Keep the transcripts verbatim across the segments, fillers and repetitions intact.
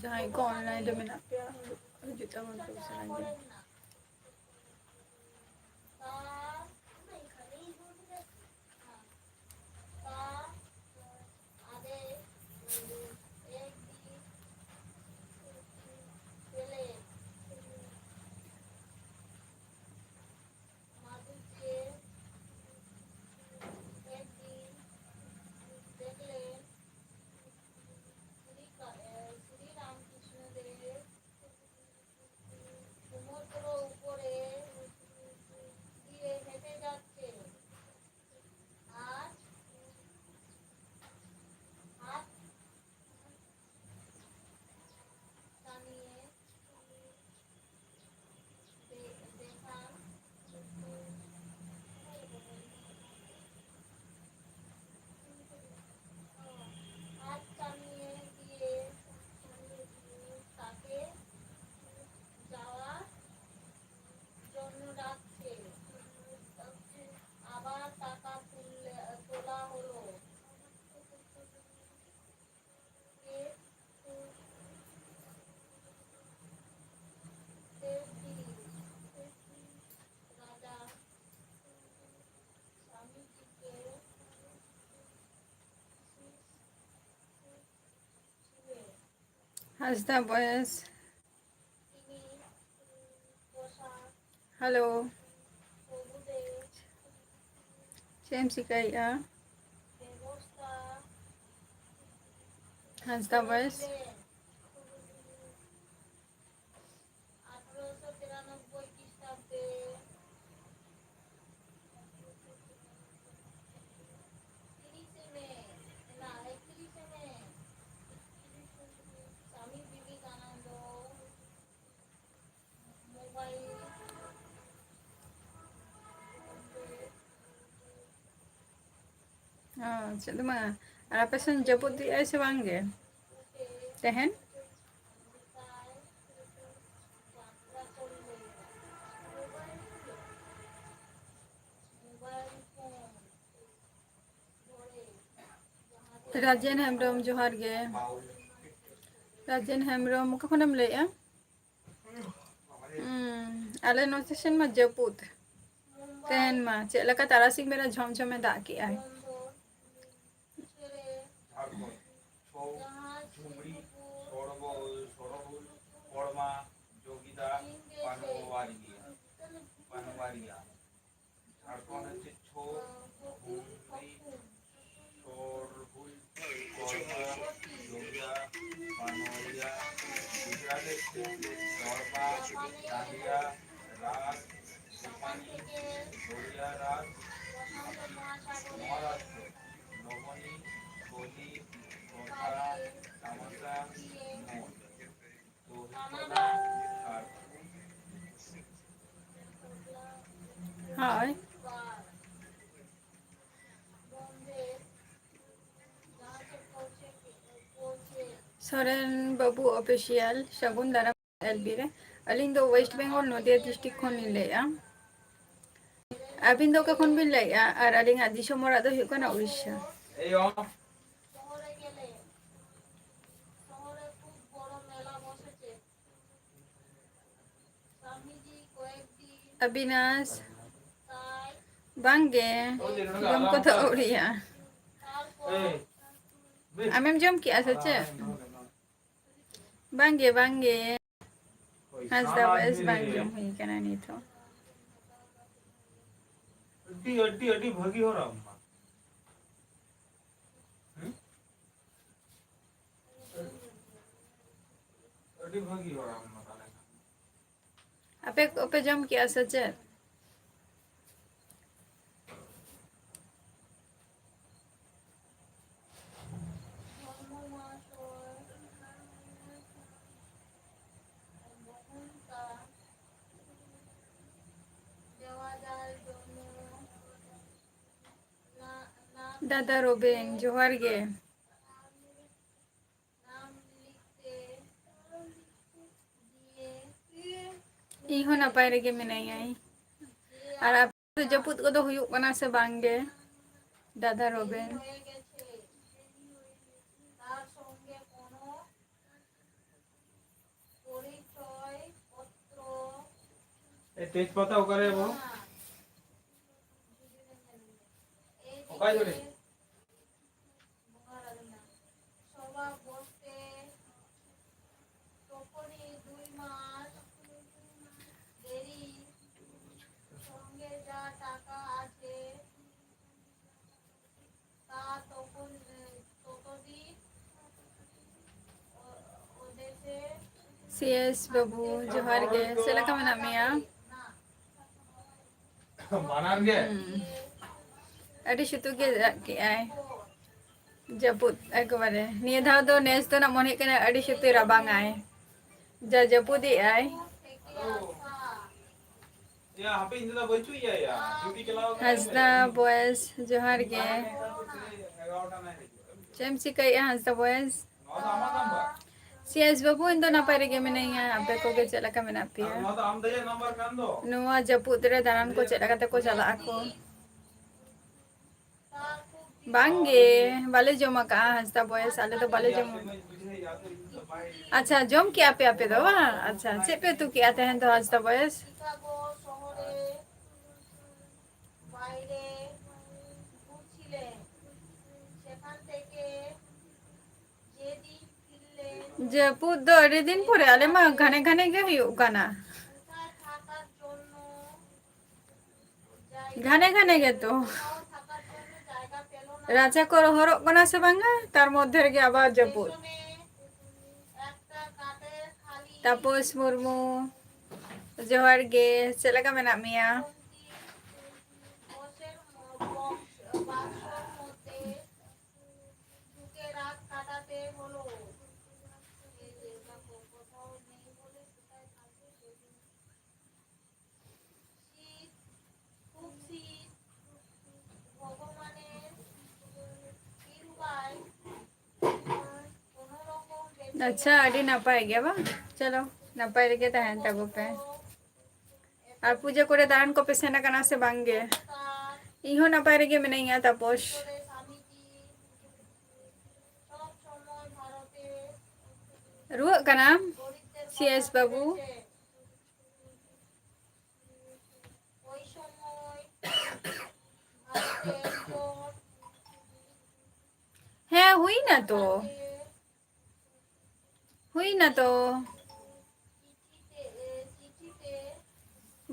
ᱡᱟᱦᱟᱸᱭ ᱠᱚ online ᱨᱮ ᱢᱮᱱᱟᱜ ᱯᱮᱭᱟ, ᱦᱤᱡᱩᱜ ᱛᱟᱵᱚᱱ ᱯᱮ ᱩᱥᱟᱹᱨᱟ ᱜᱮ᱾ সমুদ্র উপরে দিয়ে হেঁটে যাচ্ছে। আর হাত টানিয়ে দে-, দেখান। হাত টানিয়ে দিয়ে তাকে যাওয়ার জন্য ডাকছে। আবার টাকা তুললে, তোলা হলো। ᱦᱟᱸᱥᱫᱟ ᱵᱚᱭᱮᱥ᱾ ᱦᱮᱞᱳ᱾ ᱪᱮᱫ ᱮᱢ ᱪᱤᱠᱟᱹᱭᱮᱫᱼᱟ? ᱦᱟᱸᱥᱫᱟ ᱵᱚᱭᱮᱥ᱾ ᱚ, ᱪᱮᱫ ᱫᱚ ᱵᱟᱝᱟ᱾ ᱟᱨ ᱟᱯᱮ ᱥᱮᱱ ᱡᱟᱹᱯᱩᱫ ᱮᱫᱟᱭ ᱥᱮ ᱵᱟᱝ ᱜᱮ ᱛᱮᱦᱮᱧ? ᱨᱟᱡᱮᱱ ᱦᱮᱢᱵᱨᱚᱢ, ᱡᱚᱦᱟᱨ ᱜᱮ᱾ ᱨᱟᱡᱮᱱ ᱦᱮᱢᱵᱨᱚᱢ, ᱚᱠᱟ ᱠᱷᱚᱱᱮᱢ ᱞᱟᱹᱭᱮᱜᱼᱟ? ᱦᱩᱸ, ᱟᱞᱮ ᱱᱚᱛᱮ ᱥᱮᱱ ᱢᱟ ᱡᱟᱹᱯᱩᱫ᱾ ᱛᱮᱦᱮᱧ ᱢᱟ ᱪᱮᱫ ᱞᱮᱠᱟ ᱛᱟᱨᱟᱥᱤᱧ ᱵᱮᱲᱟ ᱡᱷᱚᱢ ᱡᱷᱚᱢᱮ ᱫᱟᱜ ᱠᱮᱜᱼᱟᱭ᱾ ᱡᱷᱟᱲᱠᱷᱚᱸᱰ, ᱪᱷᱳ, ᱡᱷᱩᱢᱲᱤ, ᱥᱚᱲᱵᱚ-, ᱥᱚᱲᱦᱩᱞ, ᱠᱚᱲᱢᱟ, ᱡᱳᱜᱤᱫᱟ, ᱯᱟᱱᱣᱟᱨᱤᱭᱟ, ᱯᱟᱱᱣᱟᱨᱤᱭᱟ᱾ ঝাড়খণ্ড হচ্ছে ছৌ, ঘুমরি, শোরহুল, করমা, জমিয়া, পানোরিয়া। গুজরাট হচ্ছে দরবা, ডান্ডিয়া, রাস, গোপানি, গড়িয়া রাস। মহারাষ্ট্র, লবণী, কলি, কথা, তামাশা, মদ। ᱦᱳᱭ᱾ ᱥᱚᱨᱮᱱ ᱵᱟᱹᱵᱩ ᱚᱯᱷᱤᱥᱤᱭᱟᱞ, ᱥᱟᱹᱜᱩᱱ ᱫᱟᱨᱟᱢ ᱮᱞ ᱵᱤ ᱨᱮ᱾ ᱟᱹᱞᱤᱧ ᱫᱚ ᱳᱭᱮᱥᱴ ᱵᱮᱝᱜᱚᱞ, ᱱᱚᱫᱤᱭᱟ ᱰᱤᱥᱴᱨᱤᱠᱴ ᱠᱷᱚᱱ ᱞᱤᱧ ᱞᱟᱹᱭᱮᱫᱼᱟ᱾ ᱟᱹᱵᱤᱱ ᱫᱚ ᱚᱠᱟ ᱠᱷᱚᱱ ᱵᱤᱱ ᱞᱟᱹᱭᱮᱫᱼᱟ? ᱟᱨ ᱟᱹᱞᱤᱧᱟᱜ ᱫᱤᱥᱚᱢ ᱚᱲᱟᱜ ᱫᱚ ᱦᱩᱭᱩᱜ ᱠᱟᱱᱟ ᱩᱲᱤᱥᱥᱟ᱾ ᱟᱵᱤᱱᱟᱥ, ᱵᱟᱝᱜᱮ, ᱡᱚᱢ ᱠᱚᱫᱚ ᱟᱹᱣᱨᱤᱭᱟᱜᱼᱟ᱾ ᱟᱢᱮᱢ ᱡᱚᱢ ᱠᱮᱜᱼᱟ ᱥᱮ ᱪᱮᱫ? ᱵᱟᱝᱜᱮ, ᱵᱟᱝᱜᱮ, ᱦᱟᱸᱥᱫᱟ ᱵᱚᱭᱮᱥ ᱵᱟᱝ ᱡᱚᱢ ᱦᱩᱭ ᱠᱟᱱᱟ ᱱᱤᱛ ᱦᱚᱸ᱾ ᱟᱹᱰᱤ, ᱟᱹᱰᱤ, ᱟᱹᱰᱤ ᱵᱷᱟᱹᱜᱤ ᱦᱚᱲ ᱟᱢ ᱢᱟ᱾ ᱦᱮᱸ? ᱟᱹᱰᱤ ᱵᱷᱟᱹᱜᱤ ᱦᱚᱲ ᱟᱢ ᱢᱟ ᱛᱟᱦᱞᱮ ᱠᱷᱟᱱ᱾ ᱟᱯᱮ ᱠᱚᱯᱮ ᱡᱚᱢ ᱠᱮᱜᱼᱟ ᱥᱮ ᱪᱮᱫ? ᱫᱟᱫᱟ ᱨᱚᱵᱤᱱ, ᱡᱚᱦᱟᱨ ᱜᱮ᱾ ᱤᱧ ᱦᱚᱸ ᱱᱟᱯᱟᱭ ᱨᱮᱜᱮ ᱢᱮᱱᱟᱧᱟ᱾ ᱟᱨ ᱟᱯᱮ ᱫᱚ ᱡᱟᱹᱯᱩᱫ ᱠᱚᱫᱚ ᱦᱩᱭᱩᱜ ᱠᱟᱱᱟ ᱥᱮ ᱵᱟᱝ ᱜᱮ, ᱫᱟᱫᱟ ᱨᱚᱵᱤᱱ? ᱛᱮᱡᱽ ᱯᱟᱛᱟ ᱚᱠᱟᱨᱮ ᱵᱟᱹᱵᱩ? ᱚᱠᱟ ᱡᱷᱩᱲᱤ? ᱥᱚᱵᱷᱟ ᱵᱚᱥᱛᱮ তখনই দুই মাস দেরি, সঙ্গে যা টাকা আছে তা তখন, ততদিন ও, ও দেশে ᱥᱤ ᱮᱥ ᱵᱟᱹᱵᱩ, ᱡᱚᱦᱟᱨ ᱜᱮ᱾ ᱪᱮᱫ ᱞᱮᱠᱟ ᱢᱮᱱᱟᱜ ᱢᱮᱭᱟ? ᱵᱟᱱᱟᱨ ᱜᱮ? ᱦᱩᱸ᱾ ᱟᱹᱰᱤ ᱥᱤᱛᱩᱝ ᱜᱮ ᱫᱟᱜ ᱠᱮᱜᱼᱟᱭ᱾ ᱡᱟᱹᱯᱩᱫ ᱮᱠᱵᱟᱨᱮ᱾ ᱱᱤᱭᱟᱹ ᱫᱷᱟᱣ ᱫᱚ ᱱᱮᱥ ᱫᱚ ᱱᱟᱜ ᱢᱚᱱᱮ ᱦᱩᱭᱩᱜ ᱠᱟᱱᱟ ᱟᱹᱰᱤ ᱥᱚᱠᱛᱚᱭ ᱨᱟᱵᱟᱝ ᱟᱭ᱾ ᱡᱟ ᱡᱟᱹᱯᱩᱫ ᱮᱜᱼᱟᱭ᱾ ᱭᱟ, ᱦᱟᱯᱮ, ᱤᱧ ᱫᱚ ᱵᱟᱹᱪᱩᱜ ᱭᱟ, ᱭᱟ᱾ ᱰᱤᱭᱩᱴᱤ ᱪᱟᱞᱟᱣ ᱠᱟᱱᱟᱭ᱾ ᱦᱟᱸᱥᱫᱟ ᱵᱚᱭᱮᱥ, ᱡᱚᱦᱟᱨ ᱜᱮ᱾ ᱮᱜᱟᱨᱚᱴᱟ ᱱᱟᱭ ᱦᱤᱡᱩᱜᱼᱟ᱾ ᱪᱮᱫ ᱮᱢ ᱪᱤᱠᱟᱹᱭᱮᱜᱼᱟ, ᱦᱟᱸᱥᱫᱟ ᱵᱚᱭᱮᱥ? ᱱᱚᱣᱟ ᱫᱚ ᱟᱢᱟᱜ ᱱᱟᱢᱵᱟᱨ? ᱥᱤ ᱮᱥ ᱵᱟᱹᱵᱩ, ᱤᱧ ᱫᱚ ᱱᱟᱯᱟᱭ ᱨᱮᱜᱮ ᱢᱤᱱᱟᱹᱧᱟ᱾ ᱟᱯᱮ ᱠᱚᱜᱮ ᱪᱮᱫ ᱞᱮᱠᱟ ᱢᱮᱱᱟᱜ ᱯᱮᱭᱟ? ᱟᱨ ᱱᱚᱣᱟ ᱫᱚ ᱟᱢ ᱫᱟᱫᱟ ᱱᱟᱢᱵᱟᱨ ᱠᱟᱱ ᱫᱚ᱾ ᱱᱚᱣᱟ ᱡᱟᱹᱯᱩᱫ ᱨᱮ ᱫᱟᱬᱟᱱ ᱠᱚ ᱪᱮᱫ ᱞᱮᱠᱟ ᱛᱮᱠᱚ ᱪᱟᱞᱟᱜ ᱟᱠᱚ? ᱵᱟᱝᱜᱮ, ᱵᱟᱞᱮ ᱡᱚᱢ ᱟᱠᱟᱜᱼᱟ ᱦᱟᱸᱥᱫᱟ ᱵᱚᱭᱮᱥ, ᱟᱞᱮ ᱫᱚ ᱵᱟᱞᱮ ᱡᱚᱢ᱾ ᱟᱪᱪᱷᱟ, ᱡᱚᱢ ᱠᱮᱜᱼᱟ ᱯᱮ ᱟᱯᱮ ᱫᱚ ᱵᱟᱝ? ᱟᱪᱪᱷᱟ, ᱪᱮᱫ ᱯᱮ ᱩᱛᱩ ᱠᱮᱜᱼᱟ ᱛᱮᱦᱮᱧ ᱫᱚ ᱦᱟᱸᱥᱫᱟ ᱵᱚᱭᱮᱥ? ᱡᱟᱹᱯᱩᱫ ᱫᱚ ᱟᱹᱰᱤ ᱫᱤᱱ ᱯᱚᱨᱮ, ᱟᱞᱮ ᱢᱟ ᱜᱷᱟᱱᱮ ᱜᱷᱟᱱᱮ ᱜᱮ ᱦᱩᱭᱩᱜ ᱠᱟᱱᱟ᱾ ᱜᱷᱟᱱᱮ ᱜᱷᱟᱱᱮ ᱜᱮᱛᱚ᱾ ᱨᱟᱪᱟ ᱠᱚ ᱨᱚᱦᱚᱨᱚᱜ ᱠᱟᱱᱟ ᱥᱮ ᱵᱟᱝᱟ, ᱛᱟᱨ ᱢᱚᱫᱽᱫᱷᱮ ᱨᱮᱜᱮ ᱟᱵᱟᱨ ᱡᱟᱹᱯᱩᱫ᱾ ᱛᱟᱯᱚᱥ ᱢᱩᱨᱢᱩ, ᱡᱚᱦᱟᱨ ᱜᱮ, ᱪᱮᱫ ᱞᱮᱠᱟ ᱢᱮᱱᱟᱜ ᱢᱮᱭᱟ? ᱟᱪᱪᱷᱟ, ᱟᱹᱰᱤ ᱱᱟᱯᱟᱭ ᱜᱮ ᱵᱟᱝ? ᱪᱚᱞᱚ, ᱱᱟᱯᱟᱭ ᱨᱮᱜᱮ ᱛᱟᱦᱮᱱ ᱛᱟᱵᱚ ᱯᱮ᱾ ᱟᱨ ᱯᱩᱡᱟᱹ ᱠᱚᱨᱮ ᱫᱟᱬᱟᱱ ᱠᱚᱯᱮ ᱥᱮᱱ ᱟᱠᱟᱱᱟ ᱥᱮ ᱵᱟᱝ ᱜᱮ? ᱤᱧ ᱦᱚᱸ ᱱᱟᱯᱟᱭ ᱨᱮᱜᱮ ᱢᱤᱱᱟᱹᱧᱟ, ᱛᱟᱯᱚᱥ᱾ ᱨᱩᱣᱟᱹᱜ ᱠᱟᱱᱟᱢ, ᱥᱤ ᱮᱥ ᱵᱟᱹᱵᱩ? ᱦᱮᱸ, ᱦᱩᱭᱱᱟ ᱛᱚ᱾ ᱦᱩᱭᱱᱟ ᱛᱚ᱾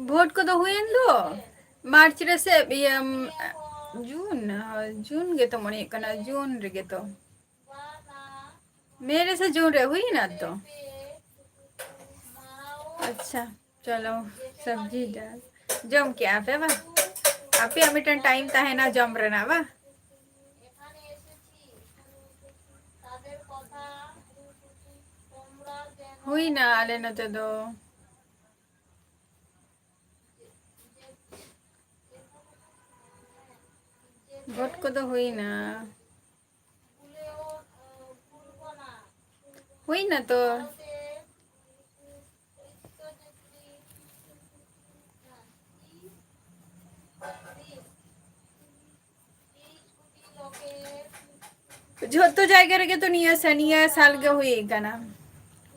ᱵᱷᱳᱴ ᱠᱚᱫᱚ ᱦᱩᱭᱮᱱ ᱫᱚ᱾ ᱢᱟᱨᱪ ᱨᱮ ᱥᱮ ᱤᱭᱟᱹ, ᱡᱩᱱ, ᱡᱩᱱ ᱜᱮᱛᱚ ᱢᱚᱱᱮ ᱦᱩᱭᱩᱜ ᱠᱟᱱᱟ, ᱡᱩᱱ ᱨᱮᱜᱮ ᱛᱚ᱾ ᱢᱮ ᱨᱮ ᱥᱮ ᱡᱩᱱ ᱨᱮ ᱦᱩᱭᱱᱟ ᱛᱚ᱾ ᱟᱪᱪᱷᱟ, ᱪᱚᱞᱚ, ᱥᱚᱵᱽᱡᱤ ᱰᱟᱞ ᱡᱚᱢ ᱠᱮᱜᱼᱟ ᱯᱮ ᱵᱟᱝ? ᱟᱯᱮᱭᱟᱜ ᱢᱤᱫᱴᱮᱱ ᱴᱟᱭᱤᱢ ᱛᱟᱦᱮᱱᱟ ᱡᱚᱢ ᱨᱮᱱᱟᱜ ᱵᱟᱝ? ᱦᱩᱭᱱᱟ ᱟᱞᱮ ᱱᱚᱛᱮ ᱫᱚ᱾ ᱵᱷᱳᱴ ᱠᱚᱫᱚ ᱦᱩᱭᱱᱟ᱾ ᱦᱩᱭᱱᱟ ᱛᱚ᱾ ᱡᱷᱚᱛᱚ ᱡᱟᱭᱜᱟ ᱨᱮᱜᱮ ᱛᱚ ᱱᱤᱭᱟᱹ ᱥᱟ-, ᱱᱤᱭᱟᱹ ᱥᱟᱞ ᱜᱮ ᱦᱩᱭ ᱠᱟᱱᱟ,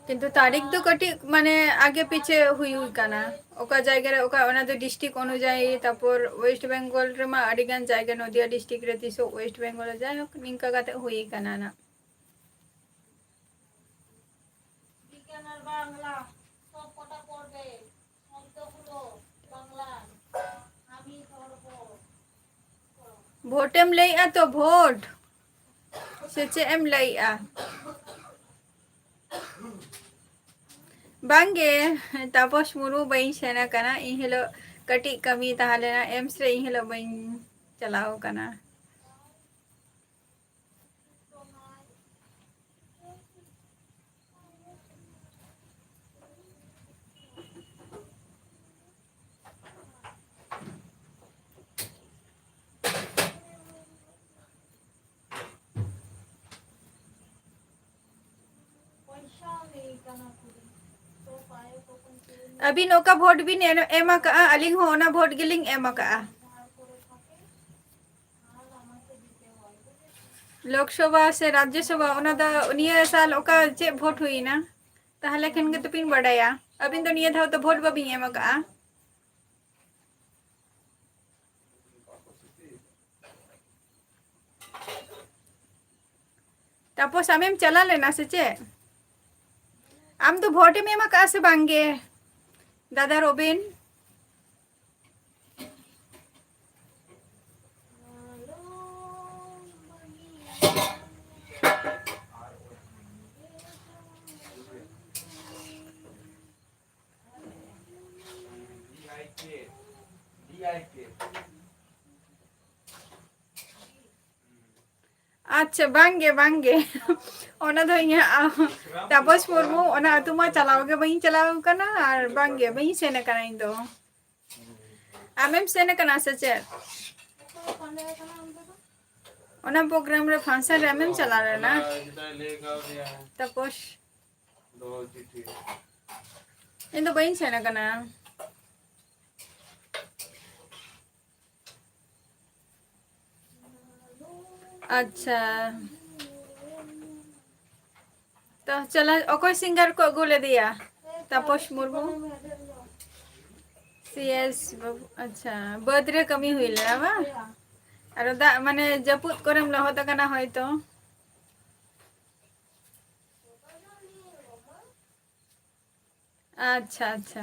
ᱠᱤᱱᱛᱩ ᱛᱟᱹᱨᱤᱠᱷ ᱫᱚ ᱠᱟᱹᱴᱤᱡ ᱢᱟᱱᱮ ᱟᱜᱮ ᱯᱤᱪᱷᱮ ᱦᱩᱭ ᱠᱟᱱᱟ᱾ ᱚᱠᱟ ᱡᱟᱭᱜᱟ ᱨᱮ ᱚᱠᱟ, ᱚᱱᱟ ᱫᱚ district ᱚᱱᱩᱡᱟᱭᱤ, ᱛᱟᱨᱯᱚᱨ West Bengal ᱨᱮᱢᱟ ᱟᱹᱰᱤ ᱜᱟᱱ ᱡᱟᱭᱜᱟ, ᱱᱚᱫᱤᱭᱟ district ᱨᱮ ᱛᱤᱥᱚᱜ West Bengal ᱨᱮ, ᱡᱟᱭᱦᱳᱠ ᱱᱤᱝᱠᱟ ᱠᱟᱛᱮ ᱦᱩᱭ ᱠᱟᱱᱟ ᱱᱟᱜ᱾ বিজ্ঞান আর বাংলা সব কটা পড়বে, শব্দগুলো বাংলা, আমি ধরবো। ᱵᱷᱳᱴᱮᱢ ᱞᱟᱹᱭᱮᱜᱼᱟ ᱛᱚ, ᱵᱷᱳᱴ? ᱥᱮ ᱪᱮᱫ ᱮᱢ ᱞᱟᱹᱭᱮᱜᱼᱟ? ᱵᱟᱝᱜᱮ, ᱛᱟᱯᱚᱥ ᱢᱩᱨᱢᱩ ᱵᱟᱹᱧ ᱥᱮᱱ ᱟᱠᱟᱱᱟ᱾ ᱤᱧ ᱦᱤᱞᱳᱜ ᱠᱟᱹᱴᱤᱡ ᱠᱟᱹᱢᱤ ᱛᱟᱦᱮᱸ ᱞᱮᱱᱟ, ᱮᱢᱥ ᱨᱮ, ᱤᱧ ᱦᱤᱞᱳᱜ ᱵᱟᱹᱧ ᱪᱟᱞᱟᱣ ᱟᱠᱟᱱᱟ᱾ ᱟᱹᱵᱤᱱ ᱚᱠᱟ ᱵᱷᱳᱴ ᱵᱤᱱ ᱮᱢ, ᱮᱢ ᱟᱠᱟᱜᱼᱟ? ᱟᱹᱞᱤᱧ ᱦᱚᱸ ᱚᱱᱟ ᱵᱷᱳᱴ ᱜᱮᱞᱤᱧ ᱮᱢ ᱟᱠᱟᱜᱼᱟ᱾ ᱞᱳᱠᱥᱚᱵᱷᱟ ᱥᱮ ᱨᱟᱡᱽᱡᱚᱥᱚᱵᱷᱟ, ᱚᱱᱟ ᱫᱚ ᱱᱤᱭᱟᱹ ᱥᱟᱞ ᱚᱠᱟ ᱪᱮᱫ ᱵᱷᱳᱴ ᱦᱩᱭᱱᱟ? ᱛᱟᱦᱞᱮ ᱠᱷᱟᱱ ᱜᱮ ᱛᱚᱵᱤᱱ ᱵᱟᱰᱟᱭᱟ᱾ ᱟᱹᱵᱤᱱ ᱫᱚ ᱱᱤᱭᱟᱹ ᱫᱷᱟᱣ ᱫᱚ ᱵᱷᱳᱴ ᱵᱟᱵᱤᱱ ᱮᱢ ᱟᱠᱟᱜᱼᱟ᱾ ᱛᱟᱯᱚᱥ, ᱟᱢᱮᱢ ᱪᱟᱞᱟᱣ ᱞᱮᱱᱟ ᱥᱮ ᱪᱮᱫ? ᱟᱢ ᱫᱚ ᱵᱷᱳᱴ ᱮᱢ ᱮᱢ ᱟᱠᱟᱫᱼᱟ ᱥᱮ ᱵᱟᱝ ᱜᱮ, ᱫᱟᱫᱟ ᱨᱚᱵᱤᱱ? ᱟᱪᱪᱷᱟ, ᱵᱟᱝᱜᱮ, ᱵᱟᱝᱜᱮ᱾ ᱚᱱᱟ ᱫᱚ ᱤᱧᱟᱹᱜ, ᱟ, ᱛᱟᱯᱚᱥ ᱢᱩᱨᱢᱩ, ᱚᱱᱟ ᱟᱹᱛᱩ ᱢᱟ ᱪᱟᱞᱟᱣ ᱜᱮ ᱵᱟᱹᱧ ᱪᱟᱞᱟᱣ ᱠᱟᱱᱟ, ᱟᱨ ᱵᱟᱝᱜᱮ, ᱵᱟᱹᱧ ᱥᱮᱱ ᱟᱠᱟᱱᱟ ᱤᱧ ᱫᱚ᱾ ᱟᱢᱮᱢ ᱥᱮᱱ ᱟᱠᱟᱱᱟ ᱥᱮ ᱪᱮᱫ? ᱚᱱᱟ program ᱨᱮ, function ᱨᱮ ᱟᱢᱮᱢ ᱪᱟᱞᱟᱣ ᱞᱮᱱᱟ? ᱛᱟᱯᱚᱥ, ᱤᱧ ᱫᱚ ᱵᱟᱹᱧ ᱥᱮᱱ ᱟᱠᱟᱱᱟ᱾ ᱟᱪᱪᱷᱟ, ᱛᱚ ᱪᱟᱞᱟᱣ, ᱚᱠᱚᱭ singer ᱠᱚ ᱟᱹᱜᱩ ᱞᱮᱫᱮᱭᱟ? ᱛᱟᱯᱚᱥ ᱢᱩᱨᱢᱩ? ᱥᱤ ᱮᱥ ᱵᱟᱹᱵᱩ, ᱟᱪᱪᱷᱟ, ᱵᱟᱹᱫᱽ ᱨᱮ ᱠᱟᱹᱢᱤ ᱦᱩᱭ ᱞᱮᱱᱟ ᱵᱟᱝ? ᱟᱨ ᱫᱟᱜ, ᱢᱟᱱᱮ ᱡᱟᱹᱯᱩᱫ ᱠᱚᱨᱮᱢ ᱞᱚᱦᱚᱫ ᱟᱠᱟᱱᱟ ᱦᱚᱭᱛᱚ᱾ ᱟᱪᱪᱷᱟ, ᱟᱪᱪᱷᱟ᱾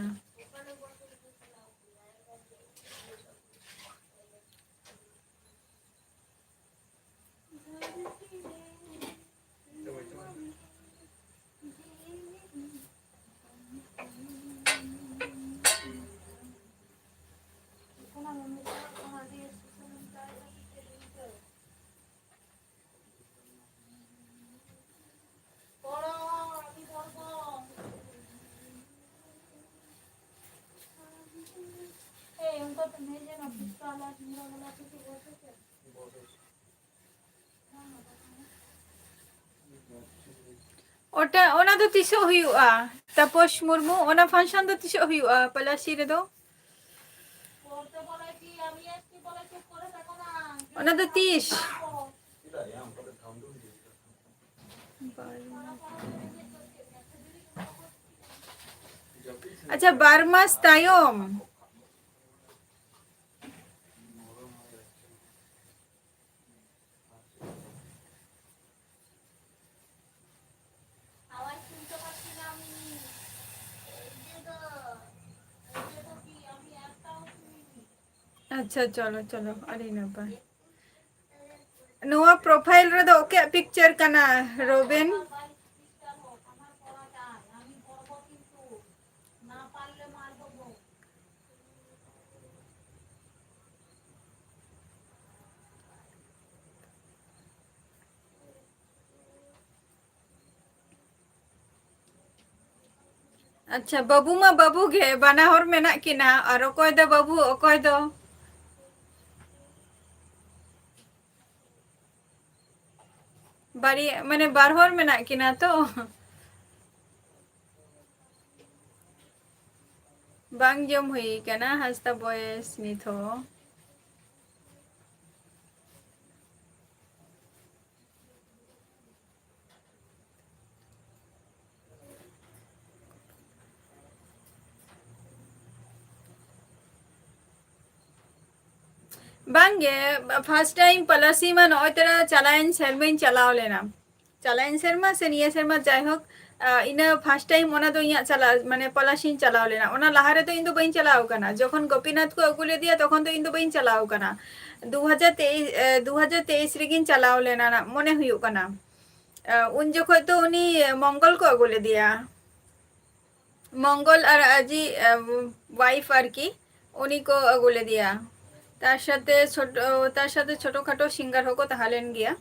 ᱚᱴᱟ, ᱚᱱᱟ ᱫᱚ ᱛᱤᱥᱚᱜ ᱦᱩᱭᱩᱜᱼᱟ? ᱛᱟᱯᱚᱥ ᱢᱩᱨᱢᱩ, ᱚᱱᱟ function ᱫᱚ ᱛᱤᱥᱚᱜ ᱦᱩᱭᱩᱜᱼᱟ ᱯᱚᱞᱟᱥᱤ ᱨᱮᱫᱚ? ᱚᱱᱟ ᱫᱚ ᱛᱤᱥ? ᱟᱪᱪᱷᱟ, ᱵᱟᱨ ᱢᱟᱥ ᱛᱟᱭᱚᱢ᱾ ᱟᱪᱪᱷᱟ, ᱪᱚᱞᱚ, ᱪᱚᱞᱚ, ᱟᱹᱰᱤ ᱱᱟᱯᱟᱭ᱾ ᱱᱚᱣᱟ profile ᱨᱮᱫᱚ ᱚᱠᱚᱭᱟᱜ picture ᱠᱟᱱᱟ, ᱨᱚᱵᱤᱱ? ᱟᱪᱪᱷᱟ, ᱵᱟᱹᱵᱩ ᱢᱟ ᱵᱟᱹᱵᱩ ᱜᱮ, ᱵᱟᱱᱟ ᱦᱚᱲ ᱢᱮᱱᱟᱜ ᱠᱤᱱᱟ᱾ ᱟᱨ ᱚᱠᱚᱭ ᱫᱚ ᱵᱟᱹᱵᱩ, ᱚᱠᱚᱭ ᱫᱚ ᱵᱟᱨᱭᱟ, ᱢᱟᱱᱮ ᱵᱟᱨ ᱦᱚᱲ ᱢᱮᱱᱟᱜ ᱠᱤᱱᱟ ᱛᱚ᱾ ᱵᱟᱝ ᱡᱚᱢ ᱦᱩᱭ ᱠᱟᱱᱟ ᱦᱟᱸᱥᱫᱟ ᱵᱚᱭᱮᱥ ᱱᱤᱛ ᱦᱚᱸ᱾ ᱵᱟᱝᱜᱮ, first time ᱯᱟᱞᱟᱥᱤ ᱢᱟ ᱱᱚᱜᱼᱚᱭ ᱛᱚᱨᱟ ᱪᱟᱞᱟᱣᱮᱱ ᱥᱮᱨᱢᱟᱧ ᱪᱟᱞᱟᱣ ᱞᱮᱱᱟ᱾ ᱪᱟᱞᱟᱣᱮᱱ ᱥᱮᱨᱢᱟ ᱥᱮ ᱱᱤᱭᱟᱹ ᱥᱮᱨᱢᱟ, ᱡᱟᱭᱦᱳᱠ, ᱟ, ᱤᱱᱟᱹ first time ᱚᱱᱟ ᱫᱚ ᱤᱧᱟᱹᱜ ᱪᱟᱞᱟᱣ, ᱢᱟᱱᱮ ᱯᱟᱞᱟᱥᱤᱧ ᱪᱟᱞᱟᱣ ᱞᱮᱱᱟ᱾ ᱚᱱᱟ ᱞᱟᱦᱟ ᱨᱮᱫᱚ ᱤᱧ ᱫᱚ ᱵᱟᱹᱧ ᱪᱟᱞᱟᱣ ᱟᱠᱟᱱᱟ᱾ ᱡᱚᱠᱷᱚᱱ ᱜᱳᱯᱤᱱᱟᱛᱷ ᱠᱚ ᱟᱹᱜᱩ ᱞᱮᱫᱮᱭᱟ, ᱛᱚᱠᱷᱚᱱ ᱫᱚ ᱤᱧ ᱫᱚ ᱵᱟᱹᱧ ᱪᱟᱞᱟᱣ ᱟᱠᱟᱱᱟ᱾ ᱫᱩ ᱦᱟᱡᱟᱨ ᱛᱮᱭᱤᱥ, ᱮ, ᱫᱩ ᱦᱟᱡᱟᱨ ᱛᱮᱭᱤᱥ ᱨᱮᱜᱤᱧ ᱪᱟᱞᱟᱣ ᱞᱮᱱᱟ ᱱᱟ-, ᱢᱚᱱᱮ ᱦᱩᱭᱩᱜ ᱠᱟᱱᱟ᱾ ᱟ, ᱩᱱ ᱡᱚᱠᱷᱚᱡ ᱫᱚ ᱩᱱᱤ ᱢᱚᱝᱜᱚᱞ ᱠᱚ ᱟᱹᱜᱩ ᱞᱮᱫᱮᱭᱟ᱾ ᱢᱚᱝᱜᱚᱞ ᱟᱨ ᱟᱡᱤ, ᱮ, wife ᱟᱨᱠᱤ, ᱩᱱᱤ ᱠᱚ ᱟᱹᱜᱩ ᱞᱮᱫᱮᱭᱟ᱾ ᱛᱟᱨ ᱥᱟᱛᱷᱮ ᱪᱷᱳᱴᱳ, ᱛᱟᱨ ᱥᱟᱛᱷᱮ ᱪᱷᱳᱴᱳ ᱠᱷᱟᱴᱳ singer ᱦᱚᱸᱠᱚ ᱛᱟᱦᱮᱸ ᱞᱮᱱ ᱜᱮᱭᱟ᱾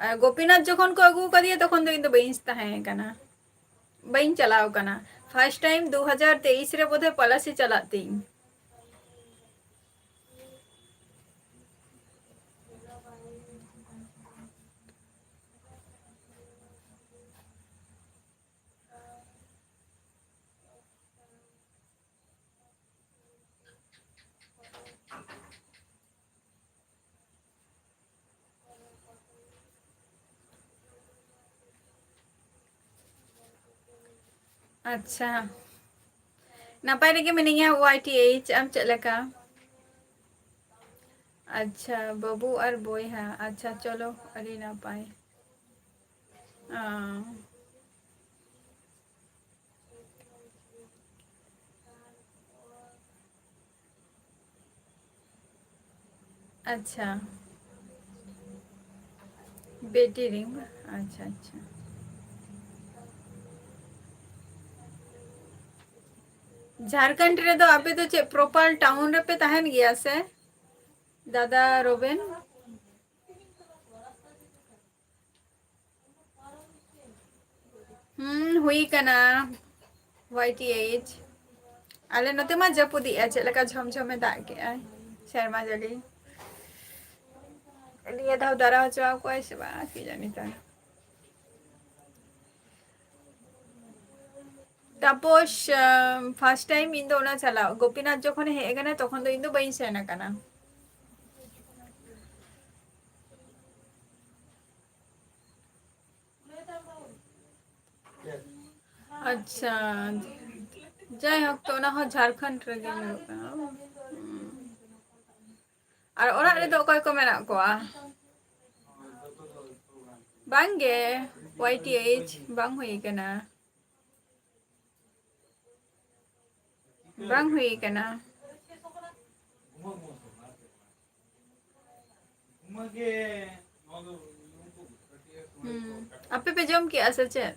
ᱟᱨ ᱜᱳᱯᱤᱱᱟᱛᱷ ᱡᱚᱠᱷᱚᱱ ᱠᱚ ᱟᱹᱜᱩ ᱟᱠᱟᱫᱮᱭᱟ, ᱛᱚᱠᱷᱚᱱ ᱫᱚ ᱤᱧ ᱫᱚ ᱵᱟᱹᱧ ᱛᱟᱦᱮᱸ ᱠᱟᱱᱟ, ᱵᱟᱹᱧ ᱪᱟᱞᱟᱣ ᱠᱟᱱᱟ᱾ First time ᱫᱩ ᱦᱟᱡᱟᱨ ᱛᱮᱭᱤᱥ ᱨᱮ ᱵᱳᱫᱷᱚᱭ ᱯᱚᱞᱟᱥᱤ ᱪᱟᱞᱟᱜ ᱛᱤᱧ᱾ ᱟᱪᱪᱷᱟ, ᱱᱟᱯᱟᱭ ᱨᱮᱜᱮ ᱢᱤᱱᱟᱹᱧᱟ, ᱣᱟᱭ ᱴᱤ ᱮᱭᱤᱪ᱾ ᱟᱢ ᱪᱮᱫ ᱞᱮᱠᱟ? ᱟᱪᱪᱷᱟ, ᱵᱟᱹᱵᱩ ᱟᱨ ᱵᱚᱭᱦᱟ᱾ ᱟᱪᱪᱷᱟ, ᱪᱚᱞᱚ, ᱟᱹᱰᱤ ᱱᱟᱯᱟᱭ᱾ ᱚ᱾ ᱟᱪᱪᱷᱟ, ᱵᱮᱴᱤ ᱨᱤᱝ ᱵᱟ? ᱟᱪᱪᱷᱟ, ᱟᱪᱪᱷᱟ᱾ ᱡᱷᱟᱲᱠᱷᱚᱸᱰ ᱨᱮᱫᱚ ᱟᱯᱮ ᱫᱚ ᱪᱮᱫ ᱯᱨᱚᱯᱟᱨ ᱴᱟᱣᱩᱱ ᱨᱮᱯᱮ ᱛᱟᱦᱮᱱ ᱜᱮᱭᱟ ᱥᱮ, ᱫᱟᱫᱟ ᱨᱳᱵᱮᱱ? ᱦᱩᱸ, ᱦᱩᱭ ᱠᱟᱱᱟ᱾ Y T H. ᱟᱞᱮ ᱱᱚᱛᱮ ᱢᱟ ᱡᱟᱹᱯᱩᱫᱮᱜᱼᱟ, ᱪᱮᱫ ᱞᱮᱠᱟ ᱡᱷᱚᱢ ᱡᱷᱚᱢᱮ ᱫᱟᱜ ᱠᱮᱜᱼᱟᱭ, ᱥᱮᱨᱢᱟ ᱡᱟᱹᱲᱤ᱾ ᱱᱤᱭᱟᱹ ᱫᱷᱟᱣ ᱫᱟᱨᱟ ᱦᱚᱪᱚ ᱟᱠᱚᱣᱟᱭ ᱥᱮ ᱵᱟᱝ, ᱠᱤ ᱡᱟᱹᱱᱤ ᱛᱟᱨ᱾ ᱛᱟᱯᱚᱥ, ᱟᱢ, first time ᱤᱧ ᱫᱚ ᱚᱱᱟ ᱪᱟᱞᱟᱣ, ᱜᱳᱯᱤᱱᱟᱛᱷ ᱡᱚᱠᱷᱚᱱᱮ ᱦᱮᱡ ᱟᱠᱟᱱᱟ, ᱛᱚᱠᱷᱚᱱ ᱫᱚ ᱤᱧ ᱫᱚ ᱵᱟᱹᱧ ᱥᱮᱱ ᱟᱠᱟᱱᱟ᱾ ᱟᱪᱪᱷᱟ, ᱡᱟᱭᱦᱳᱠ, ᱛᱚ ᱚᱱᱟ ᱦᱚᱸ ᱡᱷᱟᱲᱠᱷᱚᱸᱰ ᱨᱮᱜᱮ ᱧᱩᱨᱩᱜ ᱠᱟᱱᱟ᱾ ᱦᱩᱸ᱾ ᱟᱨ ᱚᱲᱟᱜ ᱨᱮᱫᱚ ᱚᱠᱚᱭ ᱠᱚ ᱢᱮᱱᱟᱜ ᱠᱚᱣᱟ? ᱵᱟᱝᱜᱮ, ᱣᱟᱭ ᱴᱤ ᱮᱭᱤᱪ ᱵᱟᱝ ᱦᱩᱭ ᱠᱟᱱᱟ᱾ ᱵᱟᱝ ᱦᱩᱭ ᱠᱟᱱᱟ᱾ ᱦᱩᱸ᱾ ᱟᱯᱮ ᱯᱮ ᱡᱚᱢ ᱠᱮᱜᱼᱟ ᱥᱮ ᱪᱮᱫ?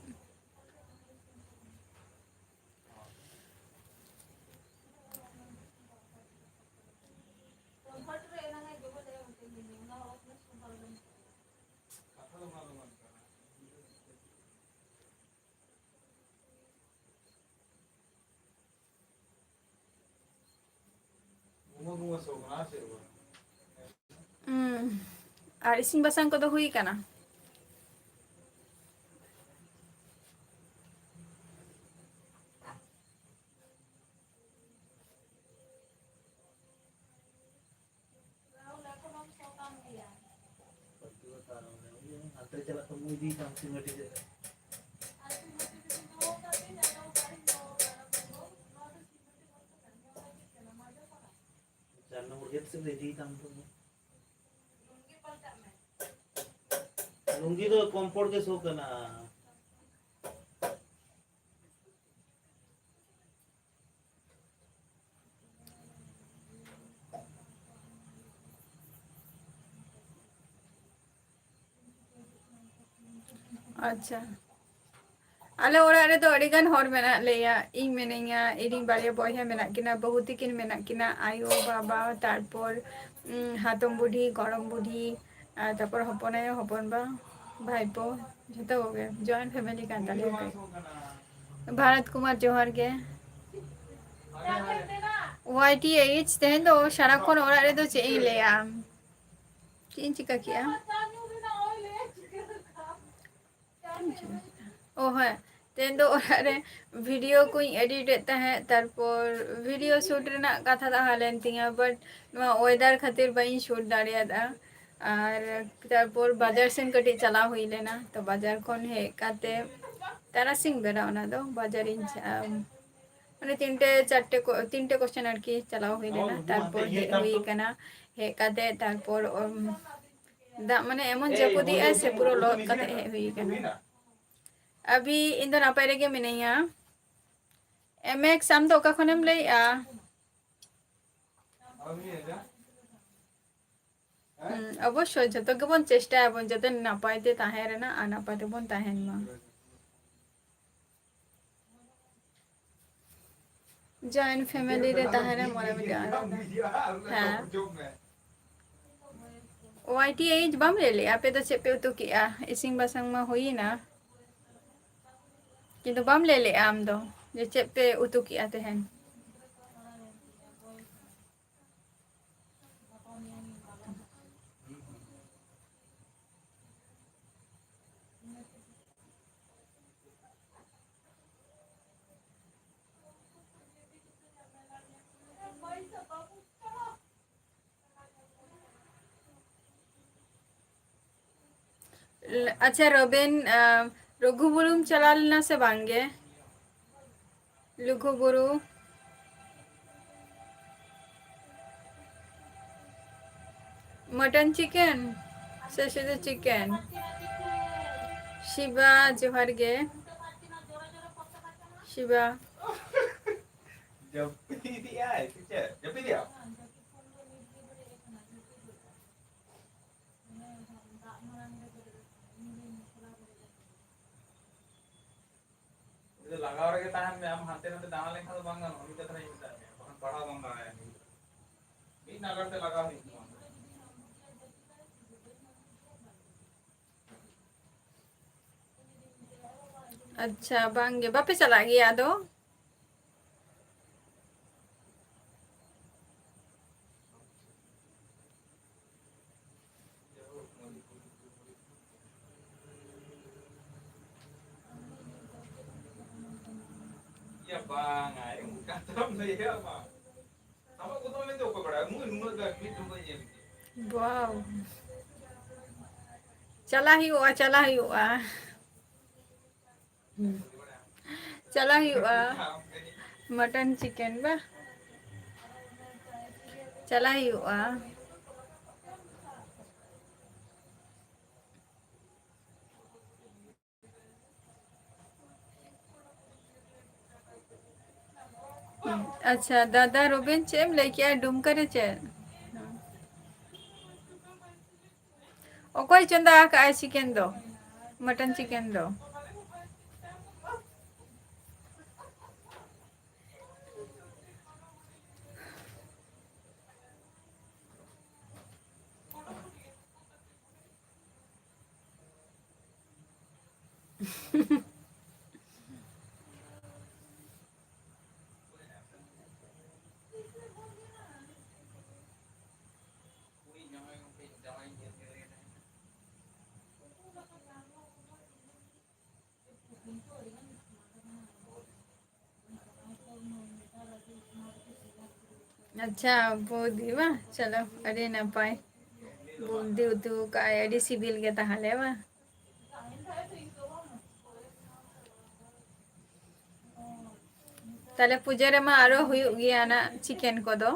ᱦᱩᱸ᱾ ᱟᱨ ᱤᱥᱤᱱ ᱵᱟᱥᱟᱝ ᱠᱚᱫᱚ ᱦᱩᱭ ᱠᱟᱱᱟ? ᱦᱟᱱᱛᱮ ᱪᱟᱞᱟᱜ ᱛᱟᱢ, ᱤᱫᱤᱭ ᱛᱟᱢ ᱥᱤᱢᱟᱹᱴᱤ ᱥᱮᱫ ᱨᱮ᱾ ᱪᱟᱨ ᱱᱚᱢᱵᱚᱨ ᱜᱮᱴ ᱥᱮᱫ ᱨᱮ ᱤᱫᱤᱭ ᱛᱟᱢ ᱛᱚ᱾ ᱞᱩᱝᱜᱤ ᱫᱚ ᱠᱚᱢᱯᱚᱲ ᱜᱮ ᱥᱚ ᱠᱟᱱᱟ᱾ ᱟᱪᱪᱷᱟ, ᱟᱞᱮ ᱚᱲᱟᱜ ᱨᱮᱫᱚ ᱟᱹᱰᱤ ᱜᱟᱱ ᱦᱚᱲ ᱢᱮᱱᱟᱜ ᱞᱮᱭᱟ᱾ ᱤᱧ ᱢᱤᱱᱟᱹᱧᱟ, ᱤᱧᱨᱮᱱ ᱵᱟᱨᱭᱟ ᱵᱚᱭᱦᱟ ᱢᱮᱱᱟᱜ ᱠᱤᱱᱟ, ᱵᱟᱹᱦᱩ ᱛᱤᱠᱤᱱ ᱢᱮᱱᱟᱜ ᱠᱤᱱᱟ, ᱟᱭᱳ, ᱵᱟᱵᱟ, ᱛᱟᱨᱯᱚᱨ, ᱩᱢ, ᱦᱟᱛᱚᱢ ᱵᱩᱰᱷᱤ, ᱜᱚᱲᱚᱢ ᱵᱩᱰᱷᱤ, ᱟᱨ ᱛᱟᱨᱯᱚᱨ ᱦᱚᱯᱚᱱ ᱟᱭᱳ, ᱦᱚᱯᱚᱱ ᱵᱟ, ᱵᱷᱟᱭᱯᱳ, ᱡᱷᱚᱛᱚ ᱠᱚᱜᱮ᱾ Joint family ᱠᱟᱱ ᱛᱟᱞᱮᱭᱟ᱾ ᱵᱷᱟᱨᱚᱛ ᱠᱩᱢᱟᱨ, ᱡᱚᱦᱟᱨ ᱜᱮ᱾ ᱳᱣᱟᱭ ᱴᱤ ᱮᱭᱤᱪ, ᱛᱮᱦᱮᱧ ᱫᱚ ᱥᱟᱨᱟᱠᱷᱚᱱ ᱚᱲᱟᱜ ᱨᱮᱫᱚ ᱪᱮᱫ ᱤᱧ ᱞᱟᱹᱭᱟ? ᱪᱮᱫ ᱤᱧ ᱪᱤᱠᱟᱹ ᱠᱮᱜᱼᱟ? ᱚ ᱦᱮᱸ, ᱛᱮᱦᱮᱧ ᱫᱚ ᱚᱲᱟᱜ ᱨᱮ video ᱠᱚᱧ edit ᱮᱫ ᱛᱟᱦᱮᱸᱫ, ᱛᱟᱨᱯᱚᱨ video shoot ᱨᱮᱱᱟᱜ ᱠᱟᱛᱷᱟ ᱛᱟᱦᱮᱸ ᱞᱮᱱ ᱛᱤᱧᱟᱹ, but ᱱᱚᱣᱟ weather ᱠᱷᱟᱹᱛᱤᱨ ᱵᱟᱹᱧ shoot ᱫᱟᱲᱮᱭᱟᱫᱟ᱾ ᱟᱨ ᱛᱟᱨᱯᱚᱨ ᱵᱟᱡᱟᱨ ᱥᱮᱱ ᱠᱟᱹᱴᱤᱡ ᱪᱟᱞᱟᱣ ᱦᱩᱭ ᱞᱮᱱᱟ, ᱛᱚ ᱵᱟᱡᱟᱨ ᱠᱷᱚᱱ ᱦᱮᱡ ᱠᱟᱛᱮ ᱛᱟᱨᱟᱥᱤᱧ ᱵᱮᱲᱟ ᱚᱱᱟ ᱫᱚ ᱵᱟᱡᱟᱨᱤᱧ ᱪᱟ-, ᱢᱟᱱᱮ ᱛᱤᱱᱴᱮ ᱪᱟᱨᱴᱮ ᱠᱚ, ᱛᱤᱱᱴᱮ ᱠᱚᱥᱮᱱ ᱟᱨᱠᱤ ᱪᱟᱞᱟᱣ ᱦᱩᱭ ᱞᱮᱱᱟ, ᱛᱟᱨᱯᱚᱨ ᱦᱮᱡ ᱦᱩᱭ ᱠᱟᱱᱟ᱾ ᱦᱮᱡ ᱠᱟᱛᱮ ᱛᱟᱨᱯᱚᱨ, ᱩᱢ, ᱫᱟᱜ ᱢᱟᱱᱮ ᱮᱢᱚᱱ ᱡᱟᱹᱯᱩᱫᱮᱜᱼᱟᱭ ᱥᱮ ᱯᱩᱨᱟᱹ ᱞᱚᱦᱚᱫ ᱠᱟᱛᱮ ᱦᱮᱡ ᱦᱩᱭ ᱠᱟᱱᱟ᱾ ᱟᱵᱤ, ᱤᱧ ᱫᱚ ᱱᱟᱯᱟᱭ ᱨᱮᱜᱮ ᱢᱤᱱᱟᱹᱧᱟ᱾ ᱮᱢ ᱮᱠᱥ, ᱟᱢ ᱫᱚ ᱚᱠᱟ ᱠᱷᱚᱱᱮᱢ ᱞᱟᱹᱭᱮᱜᱼᱟ? ᱦᱩᱸ, ᱚᱵᱚᱥᱥᱳᱭ ᱡᱚᱛᱚ ᱜᱮᱵᱚᱱ ᱪᱮᱥᱴᱟᱭᱟᱵᱚᱱ ᱡᱟᱛᱮ ᱱᱟᱯᱟᱭ ᱛᱮ ᱛᱟᱦᱮᱸ ᱨᱮᱱᱟᱜ ᱟᱨ ᱱᱟᱯᱟᱭ ᱛᱮᱵᱚᱱ ᱛᱟᱦᱮᱱ ᱢᱟ᱾ Joint family ᱨᱮ ᱛᱟᱦᱮᱸ ᱨᱮ ᱢᱚᱱᱮ ᱢᱤᱫᱴᱟᱝ ᱟᱞᱟᱫᱟ᱾ ᱦᱮᱸ᱾ ᱳᱣᱟᱭ ᱴᱤ ᱮᱭᱤᱪ ᱵᱟᱢ ᱞᱟᱹᱭ ᱞᱮᱜᱼᱟ? ᱟᱯᱮ ᱫᱚ ᱪᱮᱫ ᱯᱮ ᱩᱛᱩ ᱠᱮᱜᱼᱟ? ᱤᱥᱤᱱ ᱵᱟᱥᱟᱝ ᱢᱟ ᱦᱩᱭᱮᱱᱟ, ᱠᱤᱱᱛᱩ ᱵᱟᱢ ᱞᱟᱹᱭ ᱞᱮᱜᱼᱟ ᱟᱢ ᱫᱚ ᱡᱮ ᱪᱮᱫ ᱯᱮ ᱩᱛᱩ ᱠᱮᱜᱼᱟ ᱛᱮᱦᱮᱧ? ᱟᱪᱪᱷᱟ ᱨᱚᱵᱤᱱ, ᱟᱢ, ᱞᱩᱜᱩᱵᱩᱨᱩᱢ ᱪᱟᱞᱟᱣ ᱞᱮᱱᱟ ᱥᱮ ᱵᱟᱝ ᱜᱮ? ᱞᱩᱜᱩᱵᱩᱨᱩ᱾ Mutton chicken ᱥᱮ ᱥᱩᱫᱷᱩ chicken? ᱥᱤᱵᱟ, ᱡᱚᱦᱟᱨ ᱜᱮ᱾ ᱥᱤᱵᱟ᱾ ᱡᱟᱹᱯᱤᱫ ᱤᱫᱤᱜ ᱟᱭ ᱥᱮ ᱪᱮᱫ? ᱡᱟᱹᱯᱤᱫ ᱮᱜᱼᱟ? ᱫᱟᱜ ᱢᱟᱲᱟᱝ ᱨᱮ ᱵᱮᱨᱮᱫ ᱟᱠᱟᱱᱟ, ᱤᱧ ᱫᱩᱧ ᱢᱚᱥᱞᱟ ᱵᱮᱨᱮᱫ ᱟᱠᱟᱱᱟ᱾ ᱞᱟᱜᱟᱣ ᱨᱮᱜᱮ ᱛᱟᱦᱮᱱ ᱢᱮ, ᱟᱢ ᱦᱟᱱᱛᱮ ᱱᱟᱛᱮ ᱫᱟᱬᱟ ᱞᱮᱱᱠᱷᱟᱱ ᱫᱚ ᱵᱟᱝ ᱜᱟᱱᱚᱜᱼᱟ, ᱢᱤᱫ ᱠᱟᱛᱷᱟ ᱨᱤᱧ ᱢᱮᱛᱟᱫ ᱢᱮᱭᱟ, ᱵᱟᱠᱷᱟᱱ ᱯᱟᱲᱦᱟᱣ ᱵᱟᱢ ᱫᱟᱲᱮᱭᱟᱜᱼᱟ᱾ ᱢᱤᱫ ᱱᱟᱜᱟᱨ ᱛᱮ ᱞᱟᱜᱟᱣ ᱦᱩᱭᱩᱜ ᱛᱟᱢᱟ᱾ ᱟᱪᱪᱷᱟ, ᱵᱟᱝᱜᱮ, ᱵᱟᱯᱮ ᱪᱟᱞᱟᱜ ᱜᱮᱭᱟ ᱟᱫᱚ? ᱭᱟ ᱵᱟᱝᱟ, ᱤᱧ ᱠᱟᱛᱷᱟᱢ ᱞᱟᱹᱭᱟ ᱵᱟᱝ᱾ ᱟᱢᱟᱜ ᱠᱚᱫᱚ ᱢᱮᱱᱛᱮ ᱚᱠᱚᱭ ᱵᱟᱲᱟᱭᱟ? ᱱᱩᱭ ᱱᱩᱱᱟᱹᱜ ᱜᱟᱱ ᱢᱤᱫ ᱰᱚᱸᱰᱮ ᱧᱮᱞ ᱠᱮᱫ᱾ ᱵᱟᱣ᱾ ᱪᱟᱞᱟᱜ ᱦᱩᱭᱩᱜᱼᱟ, ᱪᱟᱞᱟᱜ ᱦᱩᱭᱩᱜᱼᱟ᱾ ᱪᱟᱞᱟᱜ ᱦᱩᱭᱩᱜᱼᱟ᱾ ᱢᱚᱴᱚᱱ ᱪᱤᱠᱮᱱ ᱵᱟ? ᱪᱟᱞᱟᱜ ᱦᱩᱭᱩᱜᱼᱟ᱾ ᱟᱪᱪᱷᱟ, ᱫᱟᱫᱟ ᱨᱚᱵᱤᱱ, ᱪᱮᱫ ᱮᱢ ᱞᱟᱹᱭ ᱠᱮᱜᱼᱟ? ᱰᱩᱢᱠᱟ ᱨᱮ ᱪᱮᱫ? ᱚᱠᱚᱭ ᱪᱚᱸᱫᱟ ᱟᱠᱟᱜᱼᱟᱭ ᱪᱤᱠᱮᱱ ᱫᱚ? ᱢᱚᱴᱚᱱ ᱪᱤᱠᱮᱱ ᱫᱚ? ᱟᱪᱪᱷᱟ, ᱵᱩᱫᱤ ᱵᱟ, ᱪᱚᱞᱚ, ᱟᱹᱰᱤ ᱱᱟᱯᱟᱭ᱾ ᱵᱩᱫᱤ ᱩᱛᱩ ᱠᱟᱜᱼᱟᱭ, ᱟᱹᱰᱤ ᱥᱤᱵᱤᱞ ᱜᱮ ᱛᱟᱦᱞᱮ ᱵᱟ᱾ ᱛᱟᱦᱞᱮ ᱯᱩᱡᱟᱹ ᱨᱮᱢᱟ ᱟᱨᱚ ᱦᱩᱭᱩᱜ ᱜᱮᱭᱟ ᱱᱟᱜ ᱪᱤᱠᱮᱱ ᱠᱚᱫᱚ᱾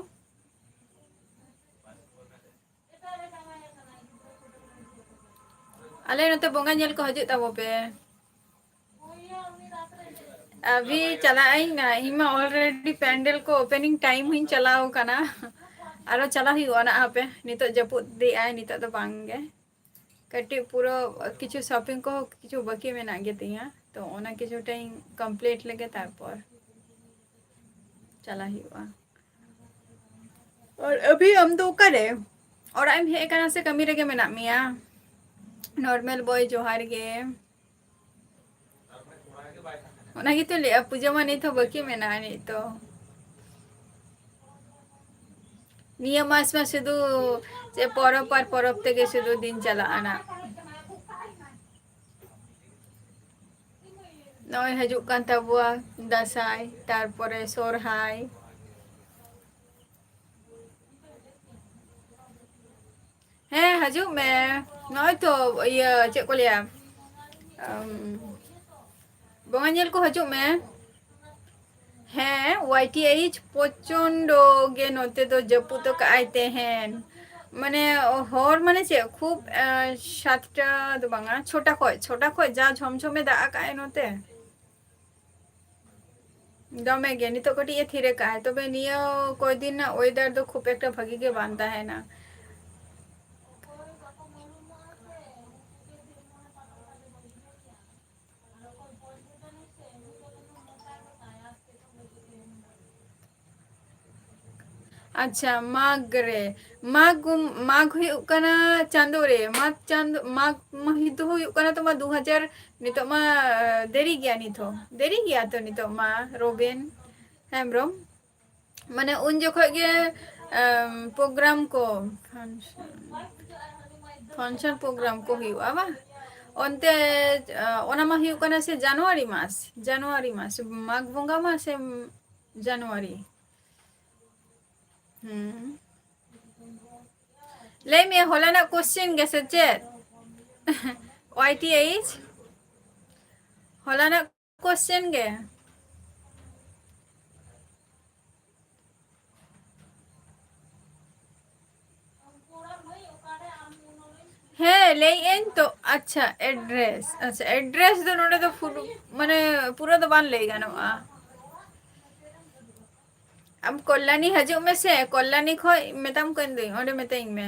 ᱟᱞᱮ ᱱᱚᱛᱮ ᱵᱚᱸᱜᱟ ᱧᱮᱞ ᱠᱚ ᱦᱤᱡᱩᱜ ᱛᱟᱵᱚ ᱯᱮ᱾ ᱟᱵᱷᱤ ᱪᱟᱞᱟᱜ ᱟᱹᱧ ᱱᱟ, ᱤᱧ ᱢᱟ already ᱯᱮᱱᱰᱮᱞ ᱠᱚ opening time ᱦᱚᱸᱧ ᱪᱟᱞᱟᱣ ᱠᱟᱱᱟ᱾ ᱟᱨᱚ ᱪᱟᱞᱟᱜ ᱦᱩᱭᱩᱜᱼᱟ ᱱᱟᱜ, ᱦᱟᱯᱮ, ᱱᱤᱛᱚᱜ ᱡᱟᱹᱯᱩᱫ ᱫᱮᱜᱼᱟᱭ, ᱱᱤᱛᱚᱜ ᱫᱚ ᱵᱟᱝ ᱜᱮ᱾ ᱠᱟᱹᱴᱤᱡ ᱯᱩᱨᱟᱹ ᱠᱤᱪᱷᱩ shopping ᱠᱚᱦᱚᱸ ᱠᱤᱪᱷᱩ ᱵᱟᱹᱠᱤ ᱢᱮᱱᱟᱜ ᱜᱮᱛᱤᱧᱟ᱾ ᱛᱚ ᱚᱱᱟ ᱠᱤᱪᱷᱩᱴᱟᱧ complete ᱞᱮᱜᱮ, ᱛᱟᱨᱯᱚᱨ ᱪᱟᱞᱟᱜ ᱦᱩᱭᱩᱜᱼᱟ᱾ ᱟᱨ ᱟᱹᱵᱷᱤ, ᱟᱢ ᱫᱚ ᱚᱠᱟᱨᱮ? ᱚᱲᱟᱜ ᱮᱢ ᱦᱮᱡ ᱟᱠᱟᱱᱟ ᱥᱮ ᱠᱟᱹᱢᱤ ᱨᱮᱜᱮ ᱢᱮᱱᱟᱜ ᱢᱮᱭᱟ? Normal boy, ᱡᱚᱦᱟᱨ ᱜᱮ᱾ ᱚᱱᱟ ᱜᱮᱛᱚ ᱞᱟᱹᱭᱟ, ᱯᱩᱡᱟᱹ ᱢᱟ ᱱᱤᱛ ᱦᱚᱸ ᱵᱟᱹᱠᱤ ᱢᱮᱱᱟᱜᱼᱟ ᱱᱤᱛ ᱫᱚ᱾ ᱱᱤᱭᱟᱹ ᱢᱟᱥ ᱢᱟ ᱥᱩᱫᱷᱩ ᱪᱮᱫ ᱯᱚᱨᱚᱵᱽ ᱟᱨ ᱯᱚᱨᱚᱵᱽ ᱛᱮᱜᱮ ᱥᱩᱫᱷᱩ ᱫᱤᱱ ᱪᱟᱞᱟᱜᱼᱟ ᱱᱟᱜ᱾ ᱱᱚᱜᱼᱚᱭ ᱦᱤᱡᱩᱜ ᱠᱟᱱ ᱛᱟᱵᱚᱣᱟ ᱫᱟᱸᱥᱟᱭ, ᱛᱟᱨᱯᱚᱨᱮ ᱥᱚᱨᱦᱟᱭ᱾ ᱦᱮᱸ, ᱦᱤᱡᱩᱜ ᱢᱮ᱾ ᱱᱚᱜᱼᱚᱭ ᱛᱚ, ᱤᱭᱟᱹ, ᱪᱮᱫ ᱠᱚ ᱞᱟᱹᱭᱟ, ᱟᱢ, ᱵᱚᱸᱜᱟ ᱧᱮᱞ ᱠᱚ ᱦᱤᱡᱩᱜ ᱢᱮ᱾ ᱦᱮᱸ, ᱳᱣᱟᱭ ᱴᱤ ᱮᱭᱤᱪ ᱯᱨᱚᱪᱚᱱᱰᱚ ᱜᱮ ᱱᱚᱛᱮ ᱫᱚ ᱡᱟᱹᱯᱩᱫ ᱟᱠᱟᱜᱼᱟᱭ ᱛᱮᱦᱮᱧ᱾ ᱢᱟᱱᱮ, ᱦᱚᱲ ᱢᱟᱱᱮ ᱪᱮᱫ, ᱠᱷᱩᱵ, ᱮ, ᱥᱟᱛᱴᱟ ᱫᱚ ᱵᱟᱝᱟ, ᱪᱷᱚᱴᱟ ᱠᱷᱚᱡ, ᱪᱷᱚᱴᱟ ᱠᱷᱚᱡ ᱡᱟ ᱡᱷᱚᱢ ᱡᱷᱚᱢᱮ ᱫᱟᱜ ᱟᱠᱟᱜᱼᱟᱭ ᱱᱚᱛᱮ᱾ ᱫᱚᱢᱮ ᱜᱮ᱾ ᱱᱤᱛᱚᱜ ᱠᱟᱹᱴᱤᱡ ᱮ ᱛᱷᱤᱨ ᱟᱠᱟᱜᱼᱟᱭ, ᱛᱚᱵᱮ ᱱᱤᱭᱟᱹ ᱠᱚᱭᱫᱤᱱ ᱨᱮᱱᱟᱜ weather ᱫᱚ ᱠᱷᱩᱵ ᱮᱠᱴᱟ ᱵᱷᱟᱜᱤ ᱜᱮ ᱵᱟᱝ ᱛᱟᱦᱮᱱᱟ᱾ ᱟᱪᱪᱷᱟ, ᱢᱟᱜᱽ ᱨᱮ, ᱢᱟᱜᱽ, ᱢᱟᱜᱽ ᱦᱩᱭᱩᱜ ᱠᱟᱱᱟ ᱪᱟᱸᱫᱳ ᱨᱮ, ᱢᱟᱜᱽ ᱪᱟᱸᱫᱳ, ᱢᱟᱜᱽ ᱢᱟᱹᱦᱤᱛ ᱫᱚ ᱦᱩᱭᱩᱜ ᱠᱟᱱᱟ ᱛᱟᱢᱟ ᱫᱩ ᱦᱟᱡᱟᱨ, ᱱᱤᱛᱚᱜ ᱢᱟ, ᱟᱸ, ᱫᱮᱨᱤ ᱜᱮᱭᱟ ᱱᱤᱛ ᱦᱚᱸ, ᱫᱮᱨᱤ ᱜᱮᱭᱟ ᱛᱚ ᱱᱤᱛᱚᱜ ᱢᱟ, ᱨᱚᱵᱤᱱ ᱦᱮᱢᱵᱨᱚᱢ᱾ ᱢᱟᱱᱮ ᱩᱱ ᱡᱚᱠᱷᱚᱡ ᱜᱮ, ᱟᱢ, program ᱠᱚ, function, function program ᱠᱚ ᱦᱩᱭᱩᱜᱼᱟ ᱵᱟᱝ? ᱚᱱᱛᱮ, ᱟ, ᱚᱱᱟ ᱢᱟ ᱦᱩᱭᱩᱜ ᱠᱟᱱᱟ ᱥᱮ ᱡᱟᱱᱩᱣᱟᱨᱤ ᱢᱟᱥ, ᱡᱟᱱᱩᱣᱟᱨᱤ ᱢᱟᱥ, ᱢᱟᱜᱽ ᱵᱚᱸᱜᱟ ᱢᱟ ᱥᱮ ᱡᱟᱱᱩᱣᱟᱨᱤ᱾ ᱦᱩᱸ᱾ ᱞᱟᱹᱭ ᱢᱮ, ᱦᱚᱞᱟᱱᱟᱜ question ᱜᱮ ᱥᱮ ᱪᱮᱫ? ᱳᱣᱟᱭ ᱴᱤ ᱮᱭᱤᱪ? ᱦᱚᱞᱟᱱᱟᱜ question ᱜᱮ᱾ ᱦᱮᱸ, ᱞᱟᱹᱭᱮᱫ ᱟᱹᱧ ᱛᱚ᱾ ᱟᱪᱪᱷᱟ, address, ᱟᱪᱪᱷᱟ, address ᱫᱚ ᱱᱚᱰᱮ ᱫᱚ ᱯᱷᱩᱞ, ᱢᱟᱱᱮ, ᱯᱩᱨᱟᱹ ᱫᱚ ᱵᱟᱝ ᱞᱟᱹᱭ ᱜᱟᱱᱚᱜᱼᱟ᱾ ᱟᱢ ᱠᱚᱞᱞᱟᱱᱤ ᱦᱤᱡᱩᱜ ᱢᱮᱥᱮ, ᱠᱚᱞᱞᱟᱱᱤ ᱠᱷᱚᱡ ᱢᱮᱛᱟᱢ ᱠᱟᱹᱱ ᱫᱟᱹᱧ, ᱚᱸᱰᱮ ᱢᱮᱛᱟᱹᱧ ᱢᱮ᱾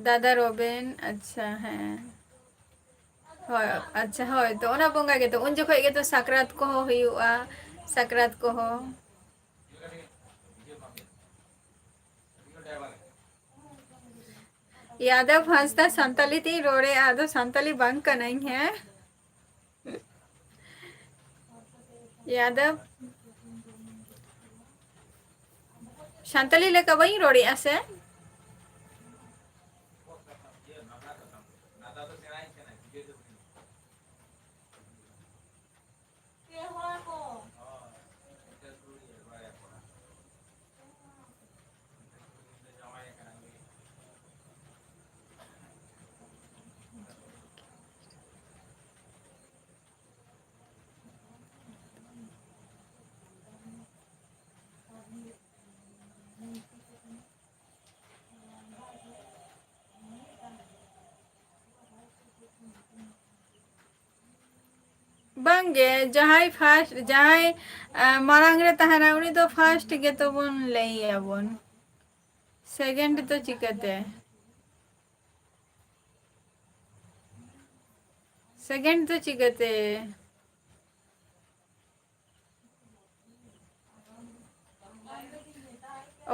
ᱫᱟᱫᱟ ᱨᱚᱵᱤᱱ, ᱟᱪᱪᱷᱟ, ᱦᱮᱸ᱾ ᱦᱳᱭ, ᱟᱪᱪᱷᱟ, ᱦᱳᱭ, ᱛᱚ ᱚᱱᱟ ᱵᱚᱸᱜᱟ ᱜᱮᱛᱚ, ᱩᱱ ᱡᱚᱠᱷᱚᱡ ᱜᱮᱛᱚ ᱥᱟᱠᱨᱟᱛ ᱠᱚᱦᱚᱸ ᱦᱩᱭᱩᱜᱼᱟ, ᱥᱟᱠᱨᱟᱛ ᱠᱚᱦᱚᱸ᱾ ᱭᱟᱫᱚᱵ ᱦᱟᱸᱥᱫᱟ, ᱥᱟᱱᱛᱟᱞᱤ ᱛᱤᱧ ᱨᱚᱲᱮᱫᱼᱟ, ᱟᱫᱚ ᱥᱟᱱᱛᱟᱞᱤ ᱵᱟᱝ ᱠᱟᱹᱱᱟᱹᱧ, ᱦᱮᱸ? ᱭᱟᱫᱚᱵ, ᱥᱟᱱᱛᱟᱞᱤ ᱞᱮᱠᱟ ᱵᱟᱹᱧ ᱨᱚᱲᱮᱫᱼᱟ ᱥᱮ? ᱵᱟᱝᱜᱮ, ᱡᱟᱦᱟᱸᱭ first, ᱡᱟᱦᱟᱸᱭ, ᱟ, ᱢᱟᱲᱟᱝ ᱨᱮ ᱛᱟᱦᱮᱱᱟ, ᱩᱱᱤ ᱫᱚ first ᱜᱮᱛᱚ ᱵᱚᱱ ᱞᱟᱹᱭ ᱟᱵᱚᱱ᱾ Second ᱫᱚ ᱪᱤᱠᱟᱹᱛᱮ? Second ᱫᱚ ᱪᱤᱠᱟᱹᱛᱮ?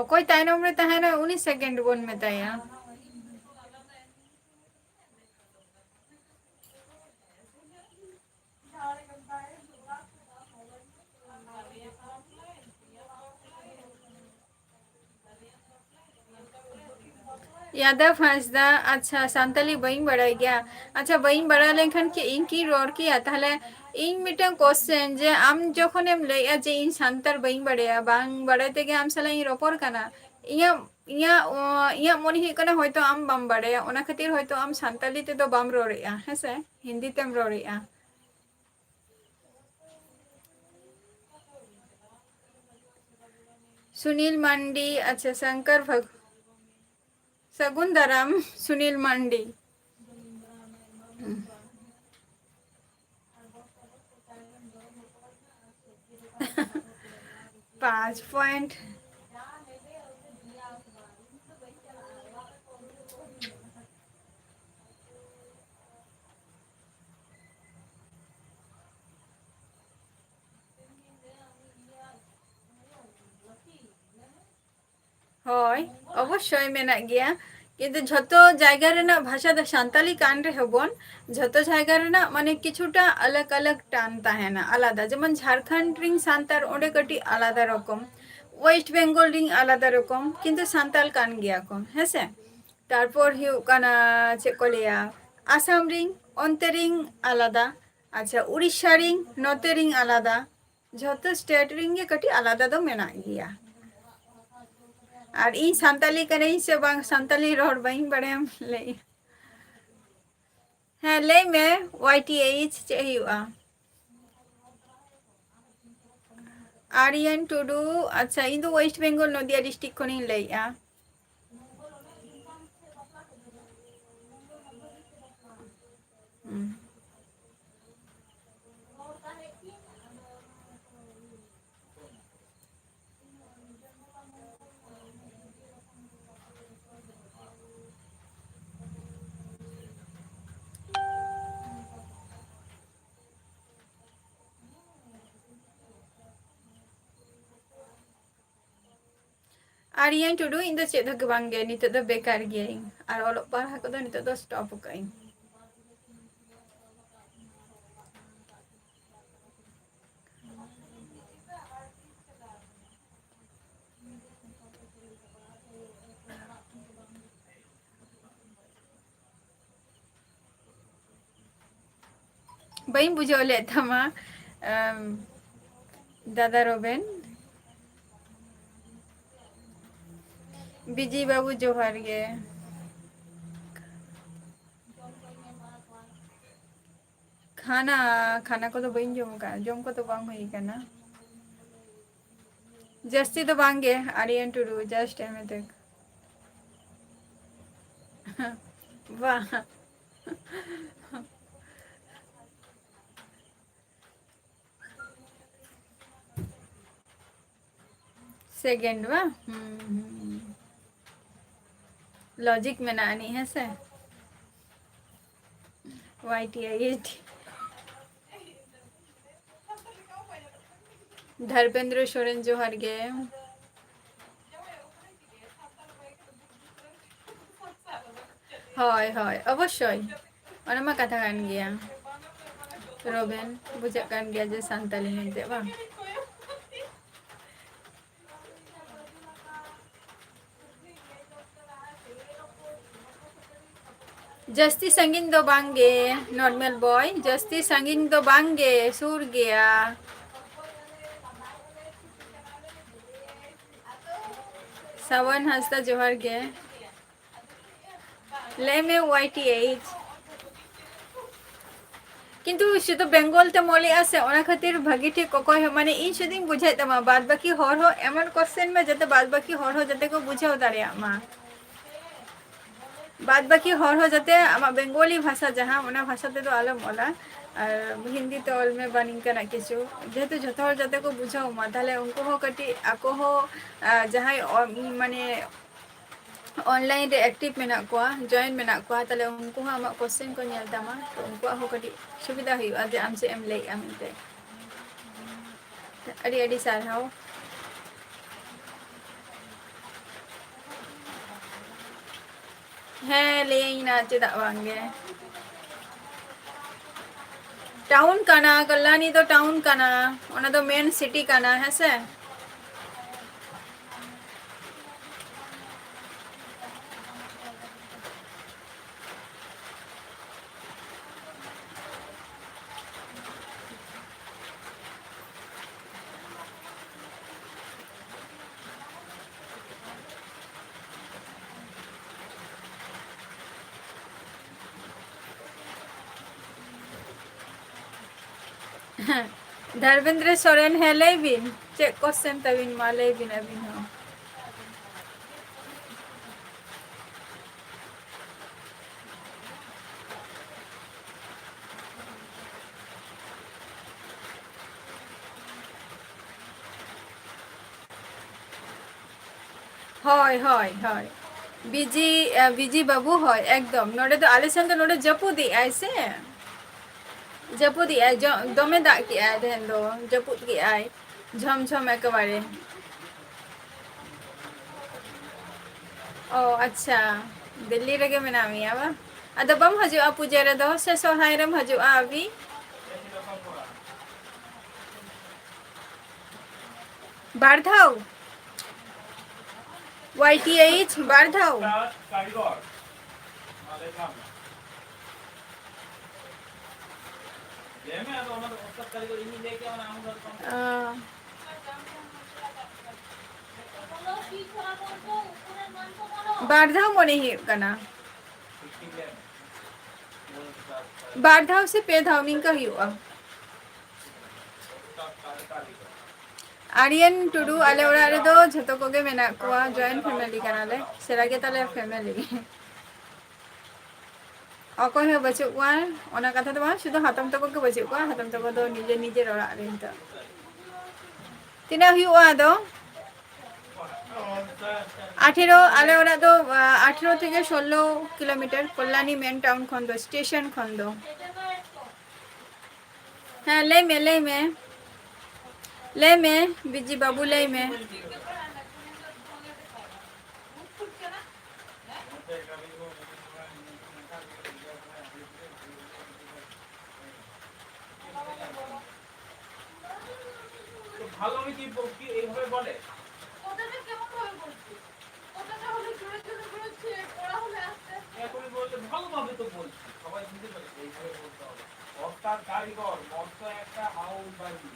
ᱚᱠᱚᱭ ᱛᱟᱭᱱᱚᱢ ᱨᱮ ᱛᱟᱦᱮᱱᱟ, ᱩᱱᱤ second ᱵᱚᱱ ᱢᱮᱛᱟᱭᱟ᱾ ᱭᱟᱫᱚᱵ ᱦᱟᱸᱥᱫᱟ, ᱟᱪᱪᱷᱟ, ᱥᱟᱱᱛᱟᱞᱤ ᱵᱟᱹᱧ ᱵᱟᱲᱟᱭ ᱜᱮᱭᱟ᱾ ᱟᱪᱪᱷᱟ, ᱵᱟᱹᱧ ᱵᱟᱲᱟᱭ ᱞᱮᱱᱠᱷᱟᱱ ᱠᱤ ᱤᱧ ᱠᱤᱧ ᱨᱚᱲ ᱠᱮᱭᱟ? ᱛᱟᱦᱞᱮ ᱤᱧ ᱢᱤᱫᱴᱟᱝ question, ᱡᱮ ᱟᱢ ᱡᱚᱠᱷᱚᱱᱮᱢ ᱞᱟᱹᱭᱮᱜᱼᱟ ᱡᱮ ᱤᱧ ᱥᱟᱱᱛᱟᱲ ᱵᱟᱹᱧ ᱵᱟᱲᱟᱭᱟ, ᱵᱟᱝ ᱵᱟᱲᱟᱭ ᱛᱮᱜᱮ ᱟᱢ ᱥᱟᱞᱟᱜ ᱤᱧ ᱨᱚᱯᱚᱲ ᱠᱟᱱᱟ, ᱤᱧᱟᱹᱜ, ᱤᱧᱟᱹᱜ, ᱚ, ᱤᱧᱟᱹᱜ ᱢᱚᱱᱮ ᱦᱩᱭᱩᱜ ᱠᱟᱱᱟ ᱦᱚᱭᱛᱳ ᱟᱢ ᱵᱟᱢ ᱵᱟᱲᱟᱭᱟ, ᱚᱱᱟ ᱠᱷᱟᱹᱛᱤᱨ ᱦᱚᱭᱛᱳ ᱟᱢ ᱥᱟᱱᱛᱟᱞᱤ ᱛᱮᱫᱚ ᱵᱟᱢ ᱨᱚᱲᱮᱜᱼᱟ, ᱦᱮᱸᱥᱮ, ᱦᱤᱱᱫᱤ ᱛᱮᱢ ᱨᱚᱲᱮᱜᱼᱟ᱾ ᱥᱩᱱᱤᱞ ᱢᱟᱱᱰᱤ, ᱟᱪᱪᱷᱟ, ᱥᱚᱝᱠᱚᱨ ᱵᱷᱟᱜ-, ᱥᱟᱹᱜᱩᱱ ᱫᱟᱨᱟᱢ, ᱥᱩᱱᱤᱞ ᱢᱟᱱᱰᱤ᱾ ᱯᱟᱸᱪ point᱾ ᱦᱳᱭ, ᱚᱵᱚᱥᱥᱳᱭ ᱢᱮᱱᱟᱜ ᱜᱮᱭᱟ᱾ ᱠᱤᱱᱛᱩ ᱡᱷᱚᱛᱚ ᱡᱟᱭᱜᱟ ᱨᱮᱱᱟᱜ ᱵᱷᱟᱥᱟ ᱫᱚ ᱥᱟᱱᱛᱟᱞᱤ ᱠᱟᱱ ᱨᱮᱦᱚᱸ ᱵᱚᱱ, ᱡᱷᱚᱛᱚ ᱡᱟᱭᱜᱟ ᱨᱮᱱᱟᱜ ᱢᱟᱱᱮ ᱠᱤᱪᱷᱩᱴᱟ ᱟᱞᱟᱜᱽ ᱟᱞᱟᱜᱽ ᱴᱟᱱ ᱛᱟᱦᱮᱱᱟ, ᱟᱞᱟᱫᱟ᱾ ᱡᱮᱢᱚᱱ ᱡᱷᱟᱲᱠᱷᱚᱸᱰ ᱨᱤᱱ ᱥᱟᱱᱛᱟᱲ ᱚᱸᱰᱮ ᱠᱟᱹᱴᱤᱡ ᱟᱞᱟᱫᱟ ᱨᱚᱠᱚᱢ, ᱳᱭᱮᱥᱴ ᱵᱮᱝᱜᱚᱞ ᱨᱤᱱ ᱟᱞᱟᱫᱟ ᱨᱚᱠᱚᱢ, ᱠᱤᱱᱛᱩ ᱥᱟᱱᱛᱟᱞ ᱠᱟᱱ ᱜᱮᱭᱟ ᱠᱚ, ᱦᱮᱸᱥᱮ? ᱛᱟᱨᱯᱚᱨ ᱦᱩᱭᱩᱜ ᱠᱟᱱᱟ, ᱪᱮᱫ ᱠᱚ ᱞᱟᱹᱭᱟ, ᱟᱥᱟᱢ ᱨᱤᱱ ᱚᱱᱛᱮ ᱨᱤᱱ ᱟᱞᱟᱫᱟ, ᱟᱪᱪᱷᱟ, ᱩᱲᱤᱥᱥᱟ ᱨᱤᱱ ᱱᱚᱛᱮ ᱨᱤᱱ ᱟᱞᱟᱫᱟ, ᱡᱷᱚᱛᱚ ᱥᱴᱮᱴ ᱨᱤᱱ ᱜᱮ ᱠᱟᱹᱴᱤᱡ ᱟᱞᱟᱫᱟ ᱫᱚ ᱢᱮᱱᱟᱜ ᱜᱮᱭᱟ᱾ ᱟᱨ ᱤᱧ ᱥᱟᱱᱛᱟᱞᱤ ᱠᱟᱹᱱᱟᱹᱧ ᱥᱮ ᱵᱟᱝ, ᱥᱟᱱᱛᱟᱞᱤ ᱨᱚᱲ ᱵᱟᱹᱧ ᱵᱟᱲᱟᱭᱟᱢ ᱞᱟᱹᱭ᱾ ᱦᱮᱸ, ᱞᱟᱹᱭ ᱢᱮ, ᱳᱣᱟᱭ ᱴᱤ ᱮᱭᱤᱪ ᱪᱮᱫ ᱦᱩᱭᱩᱜᱼᱟ? ᱟᱨᱭᱟᱱ ᱴᱩᱰᱩ, ᱟᱪᱪᱷᱟ, ᱤᱧ ᱫᱚ ᱳᱭᱮᱥᱴ ᱵᱮᱝᱜᱚᱞ ᱱᱚᱫᱤᱭᱟ ᱰᱤᱥᱴᱨᱤᱠᱴ ᱠᱷᱚᱱᱤᱧ ᱞᱟᱹᱭᱮᱫᱼᱟ᱾ ᱦᱩᱸ᱾ ᱟᱨᱭᱟᱱ ᱴᱩᱰᱩ, ᱤᱧ ᱫᱚ ᱪᱮᱫ ᱦᱚᱸ ᱵᱟᱝ ᱜᱮ, ᱱᱤᱛᱚᱜ ᱫᱚ ᱵᱮᱠᱟᱨ ᱜᱤᱭᱟᱹᱧ, ᱟᱨ ᱚᱞᱚᱜ ᱯᱟᱲᱦᱟᱜ ᱠᱚᱫᱚ ᱱᱤᱛᱚᱜ ᱫᱚ ᱥᱴᱚᱯ ᱟᱠᱟᱫ ᱟᱹᱧ᱾ ᱵᱟᱹᱧ ᱵᱩᱡᱷᱟᱹᱣ ᱞᱮᱫ ᱛᱟᱢᱟ, ᱟᱢ, ᱫᱟᱫᱟ ᱨᱚᱵᱮᱱ᱾ ᱵᱤᱡᱤ ᱵᱟᱹᱵᱩ, ᱡᱚᱦᱟᱨ ᱜᱮ᱾ ᱠᱷᱟᱱᱟ, ᱠᱷᱟᱱᱟ ᱠᱚᱫᱚ ᱵᱟᱹᱧ ᱡᱚᱢ ᱟᱠᱟᱫᱼᱟ, ᱡᱚᱢ ᱠᱚᱫᱚ ᱵᱟᱝ ᱦᱩᱭ ᱟᱠᱟᱱᱟ᱾ ᱡᱟᱹᱥᱛᱤ ᱫᱚ ᱵᱟᱝ ᱜᱮ, ᱟᱨᱭᱟᱱ ᱴᱩᱰᱩ, just ᱮᱢ ᱮ ᱛᱮᱠ᱾ ᱵᱟᱝ᱾ ᱥᱮᱠᱮᱱᱰ ᱵᱟᱝ? ᱦᱩᱸ, ᱦᱩᱸ᱾ ᱞᱚᱡᱤᱠ ᱢᱮᱱᱟᱜ ᱟᱹᱱᱤᱡ, ᱦᱮᱸ ᱥᱮ? O Y T I H D. Dhorbendra Soren, ᱡᱚᱦᱟᱨ ᱜᱮ᱾ ᱦᱳᱭ, ᱦᱳᱭ, ᱚᱵᱚᱥᱥᱳᱭ᱾ ᱚᱱᱟ ᱢᱟ ᱠᱟᱛᱷᱟ ᱠᱟᱱ ᱜᱮᱭᱟ᱾ ᱨᱚᱵᱮᱱ, ᱵᱩᱡᱷᱟᱹᱜ ᱠᱟᱱ ᱜᱮᱭᱟ ᱡᱮ ᱥᱟᱱᱛᱟᱞᱤ ᱢᱮᱱᱛᱮ, ᱵᱟᱝ? ᱡᱟᱹᱥᱛᱤ ᱥᱟᱺᱜᱤᱧ ᱫᱚ ᱵᱟᱝ ᱜᱮ, normal boy, ᱡᱟᱹᱥᱛᱤ ᱥᱟᱺᱜᱤᱧ ᱫᱚ ᱵᱟᱝ ᱜᱮ, ᱥᱩᱨ ᱜᱮᱭᱟ᱾ ᱥᱟᱣᱟᱱ ᱦᱟᱸᱥᱫᱟ, ᱡᱚᱦᱟᱨ ᱜᱮ᱾ ᱞᱟᱹᱭ ᱢᱮ, ᱳᱣᱟᱭ ᱴᱤ ᱮᱭᱤᱪ᱾ ᱠᱤᱱᱛᱩ ᱥᱩᱫᱷᱩ ᱵᱮᱝᱜᱚᱞ ᱛᱮᱢ ᱚᱞᱮᱜᱼᱟ ᱥᱮ, ᱚᱱᱟ ᱠᱷᱟᱹᱛᱤᱨ ᱵᱷᱟᱹᱜᱤ ᱴᱷᱤᱠ ᱚᱠᱚᱭ ᱦᱚᱸ, ᱢᱟᱱᱮ, ᱤᱧ ᱥᱩᱫᱷᱩᱧ ᱵᱩᱡᱷᱟᱹᱣᱮᱫ ᱛᱟᱢᱟ, ᱵᱟᱫ ᱵᱟᱹᱠᱤ ᱦᱚᱲ ᱦᱚᱸ ᱮᱢᱚᱱ question ᱢᱮ, ᱡᱟᱛᱮ ᱵᱟᱫ ᱵᱟᱹᱠᱤ ᱦᱚᱲ ᱦᱚᱸ ᱡᱟᱛᱮ ᱠᱚ ᱵᱩᱡᱷᱟᱹᱣ ᱫᱟᱲᱮᱭᱟᱜ ᱢᱟ᱾ ᱵᱟᱫ ᱵᱟᱹᱠᱤ ᱦᱚᱲ ᱦᱚᱸ ᱡᱟᱛᱮ ᱟᱢᱟᱜ ᱵᱮᱝᱜᱚᱞᱤ ᱵᱷᱟᱥᱟ, ᱡᱟᱦᱟᱸ, ᱚᱱᱟ ᱵᱷᱟᱥᱟ ᱛᱮᱫᱚ ᱟᱞᱚᱢ ᱚᱞᱟ, ᱟᱨ ᱦᱤᱱᱫᱤ ᱛᱮ ᱚᱞ ᱢᱮ ᱵᱟ ᱱᱤᱝᱠᱟᱱᱟᱜ ᱠᱤᱪᱷᱩ, ᱡᱮᱦᱮᱛᱩ ᱡᱷᱚᱛᱚ ᱦᱚᱲ ᱡᱟᱛᱮ ᱠᱚ ᱵᱩᱡᱷᱟᱹᱣ ᱢᱟ, ᱛᱟᱦᱞᱮ ᱩᱱᱠᱩ ᱦᱚᱸ ᱠᱟᱹᱴᱤᱡ ᱟᱠᱚ ᱦᱚᱸ, ᱟᱨ ᱡᱟᱦᱟᱸᱭ ᱚ-, ᱢᱟᱱᱮ, online ᱨᱮ active ᱢᱮᱱᱟᱜ ᱠᱚᱣᱟ, join ᱢᱮᱱᱟᱜ ᱠᱚᱣᱟ, ᱛᱟᱦᱞᱮ ᱩᱱᱠᱩ ᱦᱚᱸ ᱟᱢᱟᱜ question ᱠᱚ ᱧᱮᱞ ᱛᱟᱢᱟ, ᱛᱚ ᱩᱱᱠᱩᱣᱟᱜ ᱦᱚᱸ ᱠᱟᱹᱴᱤᱡ ᱥᱩᱵᱤᱫᱷᱟ ᱦᱩᱭᱩᱜᱼᱟ ᱡᱮ ᱟᱢ ᱪᱮᱫ ᱮᱢ ᱞᱟᱹᱭᱮᱜᱼᱟ ᱢᱮᱱᱛᱮ᱾ ᱟᱹᱰᱤ ᱟᱹᱰᱤ ᱥᱟᱨᱦᱟᱣ᱾ ᱦᱮᱸ, ᱞᱟᱹᱭᱟᱹᱧ ᱱᱟ, ᱪᱮᱫᱟᱜ ᱵᱟᱝ ᱜᱮ᱾ ᱴᱟᱣᱩᱱ ᱠᱟᱱᱟ, ᱠᱟᱞᱞᱟᱱᱤ ᱫᱚ ᱴᱟᱣᱩᱱ ᱠᱟᱱᱟ, ᱚᱱᱟ ᱫᱚ main city ᱠᱟᱱᱟ, ᱦᱮᱸ ᱥᱮ? ᱫᱷᱚᱨᱢᱮᱱᱫᱨᱚ ᱥᱚᱨᱮᱱ, ᱦᱮᱸ, ᱞᱟᱹᱭ ᱵᱤᱱ, ᱪᱮᱫ question ᱛᱟᱵᱤᱱ? ᱢᱟ ᱞᱟᱹᱭ ᱵᱤᱱ ᱟᱹᱵᱤᱱ ᱦᱚᱸ᱾ ᱦᱳᱭ, ᱦᱳᱭ, ᱦᱳᱭ᱾ ᱵᱤᱡᱤ, ᱮ, ᱵᱤᱡᱤ ᱵᱟᱹᱵᱩ, ᱦᱳᱭ, ᱮᱠᱫᱚᱢ᱾ ᱱᱚᱰᱮ ᱫᱚ, ᱟᱞᱮ ᱥᱮᱱ ᱫᱚ ᱱᱚᱰᱮ ᱡᱟᱹᱯᱩᱫᱮᱜᱼᱟᱭ ᱥᱮ᱾ ᱡᱟᱹᱯᱩᱫᱮᱜᱼᱟᱭ, ᱡᱚ-, ᱫᱚᱢᱮ ᱫᱟᱜ ᱠᱮᱜᱼᱟᱭ ᱛᱮᱦᱮᱧ ᱫᱚ, ᱡᱟᱹᱯᱩᱫ ᱠᱮᱜᱼᱟᱭ᱾ ᱡᱷᱚᱢ ᱡᱷᱚᱢ ᱮᱠᱮᱵᱟᱨᱮ᱾ ᱚ, ᱟᱪᱪᱷᱟ᱾ ᱫᱤᱞᱞᱤ ᱨᱮᱜᱮ ᱢᱮᱱᱟᱜ ᱢᱮᱭᱟ ᱵᱟᱝ? ᱟᱫᱚ ᱵᱟᱢ ᱦᱤᱡᱩᱜᱼᱟ ᱯᱩᱡᱟᱹ ᱨᱮᱫᱚ, ᱥᱮ ᱥᱚᱦᱨᱟᱭ ᱨᱮᱢ ᱦᱤᱡᱩᱜᱼᱟ ᱟᱹᱵᱤ? ᱵᱟᱨ ᱫᱷᱟᱣ? ᱳᱣᱟᱭ ᱴᱤ ᱮᱭᱤᱪ ᱵᱟᱨ ᱫᱷᱟᱣ? ᱚ᱾ ᱵᱟᱨ ᱫᱷᱟᱣ ᱢᱚᱱᱮ ᱦᱩᱭᱩᱜ ᱠᱟᱱᱟ, ᱵᱟᱨ ᱫᱷᱟᱣ ᱥᱮ ᱯᱮ ᱫᱷᱟᱣ ᱱᱤᱝᱠᱟᱹ ᱦᱩᱭᱩᱜᱼᱟ᱾ ᱟᱨᱭᱟᱱ ᱴᱩᱰᱩ, ᱟᱞᱮ ᱚᱲᱟᱜ ᱨᱮᱫᱚ ᱡᱷᱚᱛᱚ ᱠᱚᱜᱮ ᱢᱮᱱᱟᱜ ᱠᱚᱣᱟ, joint family ᱠᱟᱱᱟᱞᱮ, ᱥᱮᱬᱟ ᱜᱮ ᱛᱟᱞᱮ family᱾ ᱚᱠᱚᱭ ᱦᱚᱸ ᱵᱟᱹᱪᱩᱜ ᱠᱚᱣᱟ, ᱚᱱᱟ ᱠᱟᱛᱷᱟ ᱫᱚ ᱵᱟᱝ, ᱥᱩᱫᱷᱩ ᱦᱟᱛᱚᱢ ᱛᱟᱠᱚ ᱜᱮ ᱵᱟᱹᱪᱩᱜ ᱠᱚᱣᱟ᱾ ᱦᱟᱛᱚᱢ ᱛᱟᱠᱚ ᱫᱚ ᱱᱤᱡᱮ ᱱᱤᱡᱮᱨ ᱚᱲᱟᱜ ᱨᱮ ᱱᱤᱛᱚᱜ᱾ ᱛᱤᱱᱟᱹᱜ ᱦᱩᱭᱩᱜᱼᱟ ᱟᱫᱚ? ᱟᱴᱷᱮᱨᱚ, ᱟᱞᱮ ᱚᱲᱟᱜ ᱫᱚ, ᱟ, ᱟᱴᱷᱮᱨᱚ ᱛᱷᱮᱠᱮ ᱥᱳᱞᱞᱳ ᱠᱤᱞᱳᱢᱤᱴᱟᱨ ᱠᱚᱞᱞᱟᱱᱤ main town ᱠᱷᱚᱱ ᱫᱚ, station ᱠᱷᱚᱱ ᱫᱚ᱾ ᱦᱮᱸ, ᱞᱟᱹᱭ ᱢᱮ, ᱞᱟᱹᱭ ᱢᱮ, ᱞᱟᱹᱭ ᱢᱮ, ᱵᱤᱡᱤ ᱵᱟᱹᱵᱩ, ᱞᱟᱹᱭ ᱢᱮ᱾ তো ভালো আমি কি ব-, কি এইভাবে বলে? কথাটা কেমন ভাবে বলছি? কথাটা হলো জোরে জোরে বলছে, পড়া হলে আস্তে আস্তে। এখন বললে ভালোভাবে তো বলছি, সবাই বুঝতে পারে, এইভাবে বলতে হবে। মস্তার কারিগর, মস্ত একটা হাউস বাড়ি।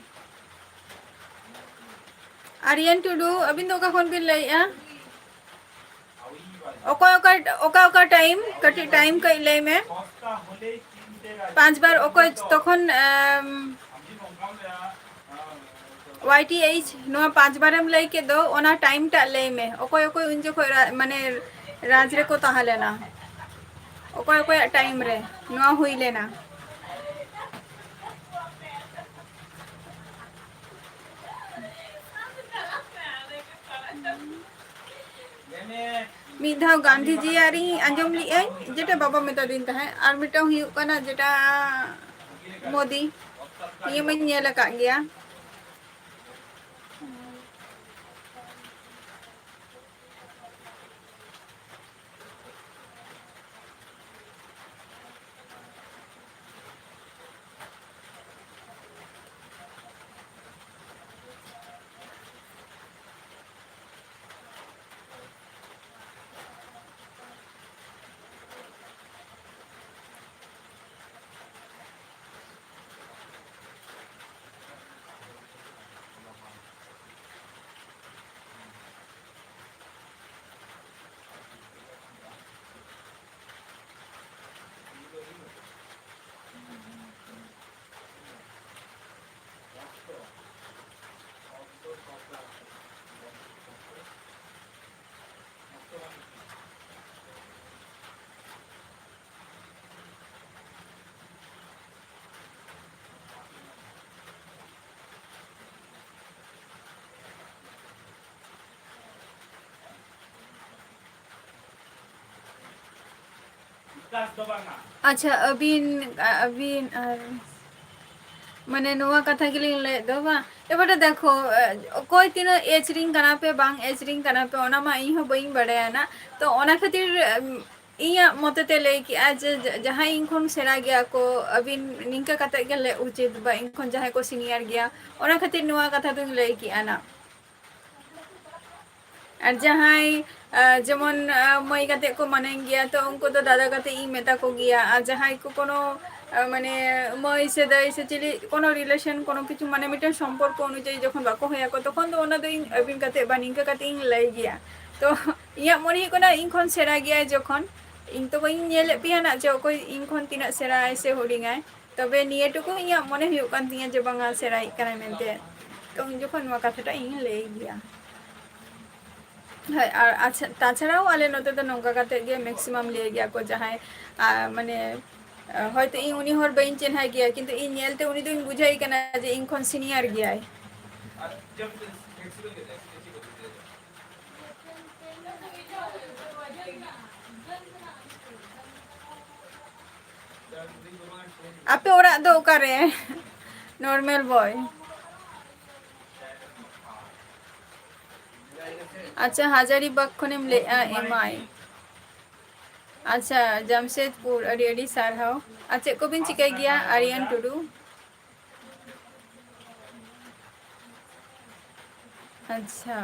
ᱟᱨᱭᱟᱱ ᱴᱩᱰᱩ, ᱟᱹᱵᱤᱱ ᱫᱚ ᱚᱠᱟ ᱠᱷᱚᱱ ᱵᱤᱱ ᱞᱟᱹᱭᱮᱜᱼᱟ? ᱚᱠᱟ ᱚᱠᱟ, ᱚᱠᱟ ᱚᱠᱟ time? ᱠᱟᱹᱴᱤᱡ time ᱠᱟᱹᱡ ᱞᱟᱹᱭ ᱢᱮ᱾ ᱯᱟᱸᱪ ᱵᱟᱨ ᱚᱠᱚᱭ ᱛᱚᱠᱷᱚᱱ, ᱮᱢ, ᱳᱣᱟᱭ ᱴᱤ ᱮᱭᱤᱪ, ᱱᱚᱣᱟ ᱯᱟᱸᱪ ᱵᱟᱨᱮᱢ ᱞᱟᱹᱭ ᱠᱮᱫ ᱫᱚ, ᱚᱱᱟ time ᱴᱟᱜ ᱞᱟᱹᱭ ᱢᱮ᱾ ᱚᱠᱚᱭ ᱚᱠᱚᱭ ᱩᱱ ᱡᱚᱠᱷᱚᱡ ᱨᱟ-, ᱢᱟᱱᱮ ᱨᱟᱡᱽ ᱨᱮᱠᱚ ᱛᱟᱦᱮᱸ ᱞᱮᱱᱟ? ᱚᱠᱚᱭ ᱚᱠᱚᱭᱟᱜ time ᱨᱮ ᱱᱚᱣᱟ ᱦᱩᱭ ᱞᱮᱱᱟ? ᱢᱤᱫ ᱫᱷᱟᱣ ᱜᱟᱱᱫᱷᱤᱡᱤᱭᱟᱜ ᱨᱤᱧ ᱟᱸᱡᱚᱢ ᱞᱮᱜᱼᱟᱹᱧ, ᱡᱮᱴᱟ ᱵᱟᱵᱟ ᱢᱮᱛᱟᱫᱤᱧ ᱛᱟᱦᱮᱸᱫ, ᱟᱨ ᱢᱤᱫᱴᱟᱝ ᱦᱩᱭᱩᱜ ᱠᱟᱱᱟ ᱡᱮᱴᱟ ᱢᱳᱫᱤ, ᱱᱤᱭᱟᱹ ᱢᱟᱧ ᱧᱮᱞ ᱟᱠᱟᱫ ᱜᱮᱭᱟ᱾ ᱟᱪᱪᱷᱟ, ᱟᱹᱵᱤᱱ, ᱟᱹᱵᱤᱱ ᱟᱨ ᱢᱟᱱᱮ ᱱᱚᱣᱟ ᱠᱟᱛᱷᱟ ᱜᱮᱞᱤᱧ ᱞᱟᱹᱭᱮᱫ ᱫᱚ ᱵᱟᱝ᱾ ᱮᱵᱟᱨᱮ ᱫᱮᱠᱷᱚ, ᱚᱠᱚᱭ ᱛᱤᱱᱟᱹᱜ age ᱨᱤᱱ ᱠᱟᱱᱟ ᱯᱮ, ᱵᱟᱝ age ᱨᱤᱱ ᱠᱟᱱᱟ ᱯᱮ, ᱚᱱᱟ ᱢᱟ ᱤᱧ ᱦᱚᱸ ᱵᱟᱹᱧ ᱵᱟᱲᱟᱭᱟ ᱱᱟ᱾ ᱛᱚ ᱚᱱᱟ ᱠᱷᱟᱹᱛᱤᱨ, ᱮᱢ, ᱤᱧᱟᱹᱜ ᱢᱚᱛᱮ ᱛᱮ ᱞᱟᱹᱭ ᱠᱮᱜᱼᱟ ᱡᱮ ᱡᱟ-, ᱡᱟᱦᱟᱸᱭ ᱤᱧ ᱠᱷᱚᱱ ᱥᱮᱬᱟ ᱜᱮᱭᱟ ᱠᱚ, ᱟᱹᱵᱤᱱ ᱱᱤᱝᱠᱟᱹ ᱠᱟᱛᱮ ᱜᱮ ᱞᱟᱹᱭ ᱩᱪᱤᱛ, ᱵᱟ ᱤᱧ ᱠᱷᱚᱱ ᱡᱟᱦᱟᱸᱭ ᱠᱚ senior ᱜᱮᱭᱟ, ᱚᱱᱟ ᱠᱷᱟᱹᱛᱤᱨ ᱱᱚᱣᱟ ᱠᱟᱛᱷᱟ ᱫᱚᱧ ᱞᱟᱹᱭ ᱠᱮᱜᱼᱟ ᱱᱟ᱾ ᱟᱨ ᱡᱟᱦᱟᱸᱭ, ᱟ, ᱡᱮᱢᱚᱱ, ᱟ, ᱢᱟᱹᱭ ᱠᱟᱛᱮ ᱠᱚ ᱢᱟᱱᱟᱧ ᱜᱮᱭᱟ, ᱛᱚ ᱩᱱᱠᱩ ᱫᱚ ᱫᱟᱫᱟ ᱠᱟᱛᱮ ᱤᱧ ᱢᱮᱛᱟ ᱠᱚ ᱜᱮᱭᱟ᱾ ᱟᱨ ᱡᱟᱦᱟᱸᱭ ᱠᱚ ᱠᱳᱱᱳ, ᱟ, ᱢᱟᱱᱮ ᱢᱟᱹᱭ ᱥᱮ ᱫᱟᱹᱭ ᱥᱮ ᱪᱤᱞᱤ ᱠᱳᱱᱳ relation, ᱠᱳᱱᱳ ᱠᱤᱪᱷᱩ ᱢᱟᱱᱮ ᱢᱤᱫᱴᱮᱱ ᱥᱚᱢᱯᱚᱨᱠᱚ ᱚᱱᱩᱡᱟᱭᱤ ᱡᱚᱠᱷᱚᱱ ᱵᱟᱠᱚ ᱦᱩᱭ ᱟᱠᱚ, ᱛᱚᱠᱷᱚᱱ ᱫᱚ ᱚᱱᱟ ᱫᱚ ᱤᱧ ᱟᱹᱵᱤᱱ ᱠᱟᱛᱮ ᱵᱟ ᱱᱤᱝᱠᱟᱹ ᱠᱟᱛᱮ ᱤᱧ ᱞᱟᱹᱭ ᱜᱮᱭᱟ᱾ ᱛᱚ ᱤᱧᱟᱹᱜ ᱢᱚᱱᱮ ᱦᱩᱭᱩᱜ ᱠᱟᱱᱟ ᱤᱧ ᱠᱷᱚᱱ ᱥᱮᱬᱟ ᱜᱮᱭᱟᱭ ᱡᱚᱠᱷᱚᱱ, ᱤᱧ ᱛᱚ ᱵᱟᱹᱧ ᱧᱮᱞᱮᱫ ᱯᱮᱭᱟ ᱱᱟᱜ ᱡᱮ ᱚᱠᱚᱭ ᱤᱧ ᱠᱷᱚᱱ ᱛᱤᱱᱟᱹᱜ ᱥᱮᱬᱟᱭ ᱥᱮ ᱦᱩᱰᱤᱧᱟᱭ᱾ ᱛᱚᱵᱮ ᱱᱤᱭᱟᱹ ᱴᱩᱠᱩ ᱤᱧᱟᱹᱜ ᱢᱚᱱᱮ ᱦᱩᱭᱩᱜ ᱠᱟᱱ ᱛᱤᱧᱟᱹ ᱡᱮ ᱵᱟᱝᱟ ᱥᱮᱬᱟᱭᱮᱫ ᱠᱟᱱᱟᱭ ᱢᱮᱱᱛᱮ᱾ ᱛᱚ ᱩᱱ ᱡᱚᱠᱷᱚᱱ ᱱᱚᱣᱟ ᱠᱟᱛᱷᱟᱴᱟᱜ ᱤᱧ ᱞᱟᱹᱭ ᱜᱮᱭᱟ᱾ ᱦᱳᱭ, ᱟᱨ ᱟᱪᱪᱷᱟ, ᱛᱟᱪᱷᱟᱲᱟᱣ ᱟᱞᱮ ᱱᱚᱛᱮ ᱫᱚ ᱱᱚᱝᱠᱟ ᱠᱟᱛᱮ ᱜᱮ maximum ᱞᱟᱹᱭ ᱜᱮᱭᱟ ᱠᱚ ᱡᱟᱦᱟᱸᱭ, ᱟ, ᱢᱟᱱᱮ, ᱟ, ᱦᱚᱭᱛᱳ ᱤᱧ ᱩᱱᱤ ᱦᱚᱲ ᱵᱟᱹᱧ ᱪᱮᱱᱦᱟᱭ ᱜᱮᱭᱟ, ᱠᱤᱱᱛᱩ ᱤᱧ ᱧᱮᱞᱛᱮ ᱩᱱᱤ ᱫᱚᱧ ᱵᱩᱡᱷᱟᱹᱣᱮ ᱠᱟᱱᱟ ᱡᱮ ᱤᱧ ᱠᱷᱚᱱ senior ᱜᱮᱭᱟᱭ᱾ ᱟᱯᱮ ᱚᱲᱟᱜ ᱫᱚ ᱚᱠᱟᱨᱮ? ᱱᱚᱨᱢᱮᱞ ᱵᱚᱭ᱾ ᱟᱪᱪᱷᱟ, ᱦᱟᱡᱟᱨᱤᱵᱟᱜᱽ ᱠᱷᱚᱱᱮᱢ ᱞᱟᱹᱭᱮᱜᱼᱟ, ᱮᱢ ᱟᱭ᱾ ᱟᱪᱪᱷᱟ, ᱡᱟᱢᱥᱮᱫᱽᱯᱩᱨ, ᱟᱹᱰᱤ ᱟᱹᱰᱤ ᱥᱟᱨᱦᱟᱣ᱾ ᱟᱨ ᱪᱮᱫ ᱠᱚᱵᱤᱱ ᱪᱤᱠᱟᱹᱭ ᱜᱮᱭᱟ, ᱟᱨᱭᱟᱱ ᱴᱩᱰᱩ? ᱟᱪᱪᱷᱟ,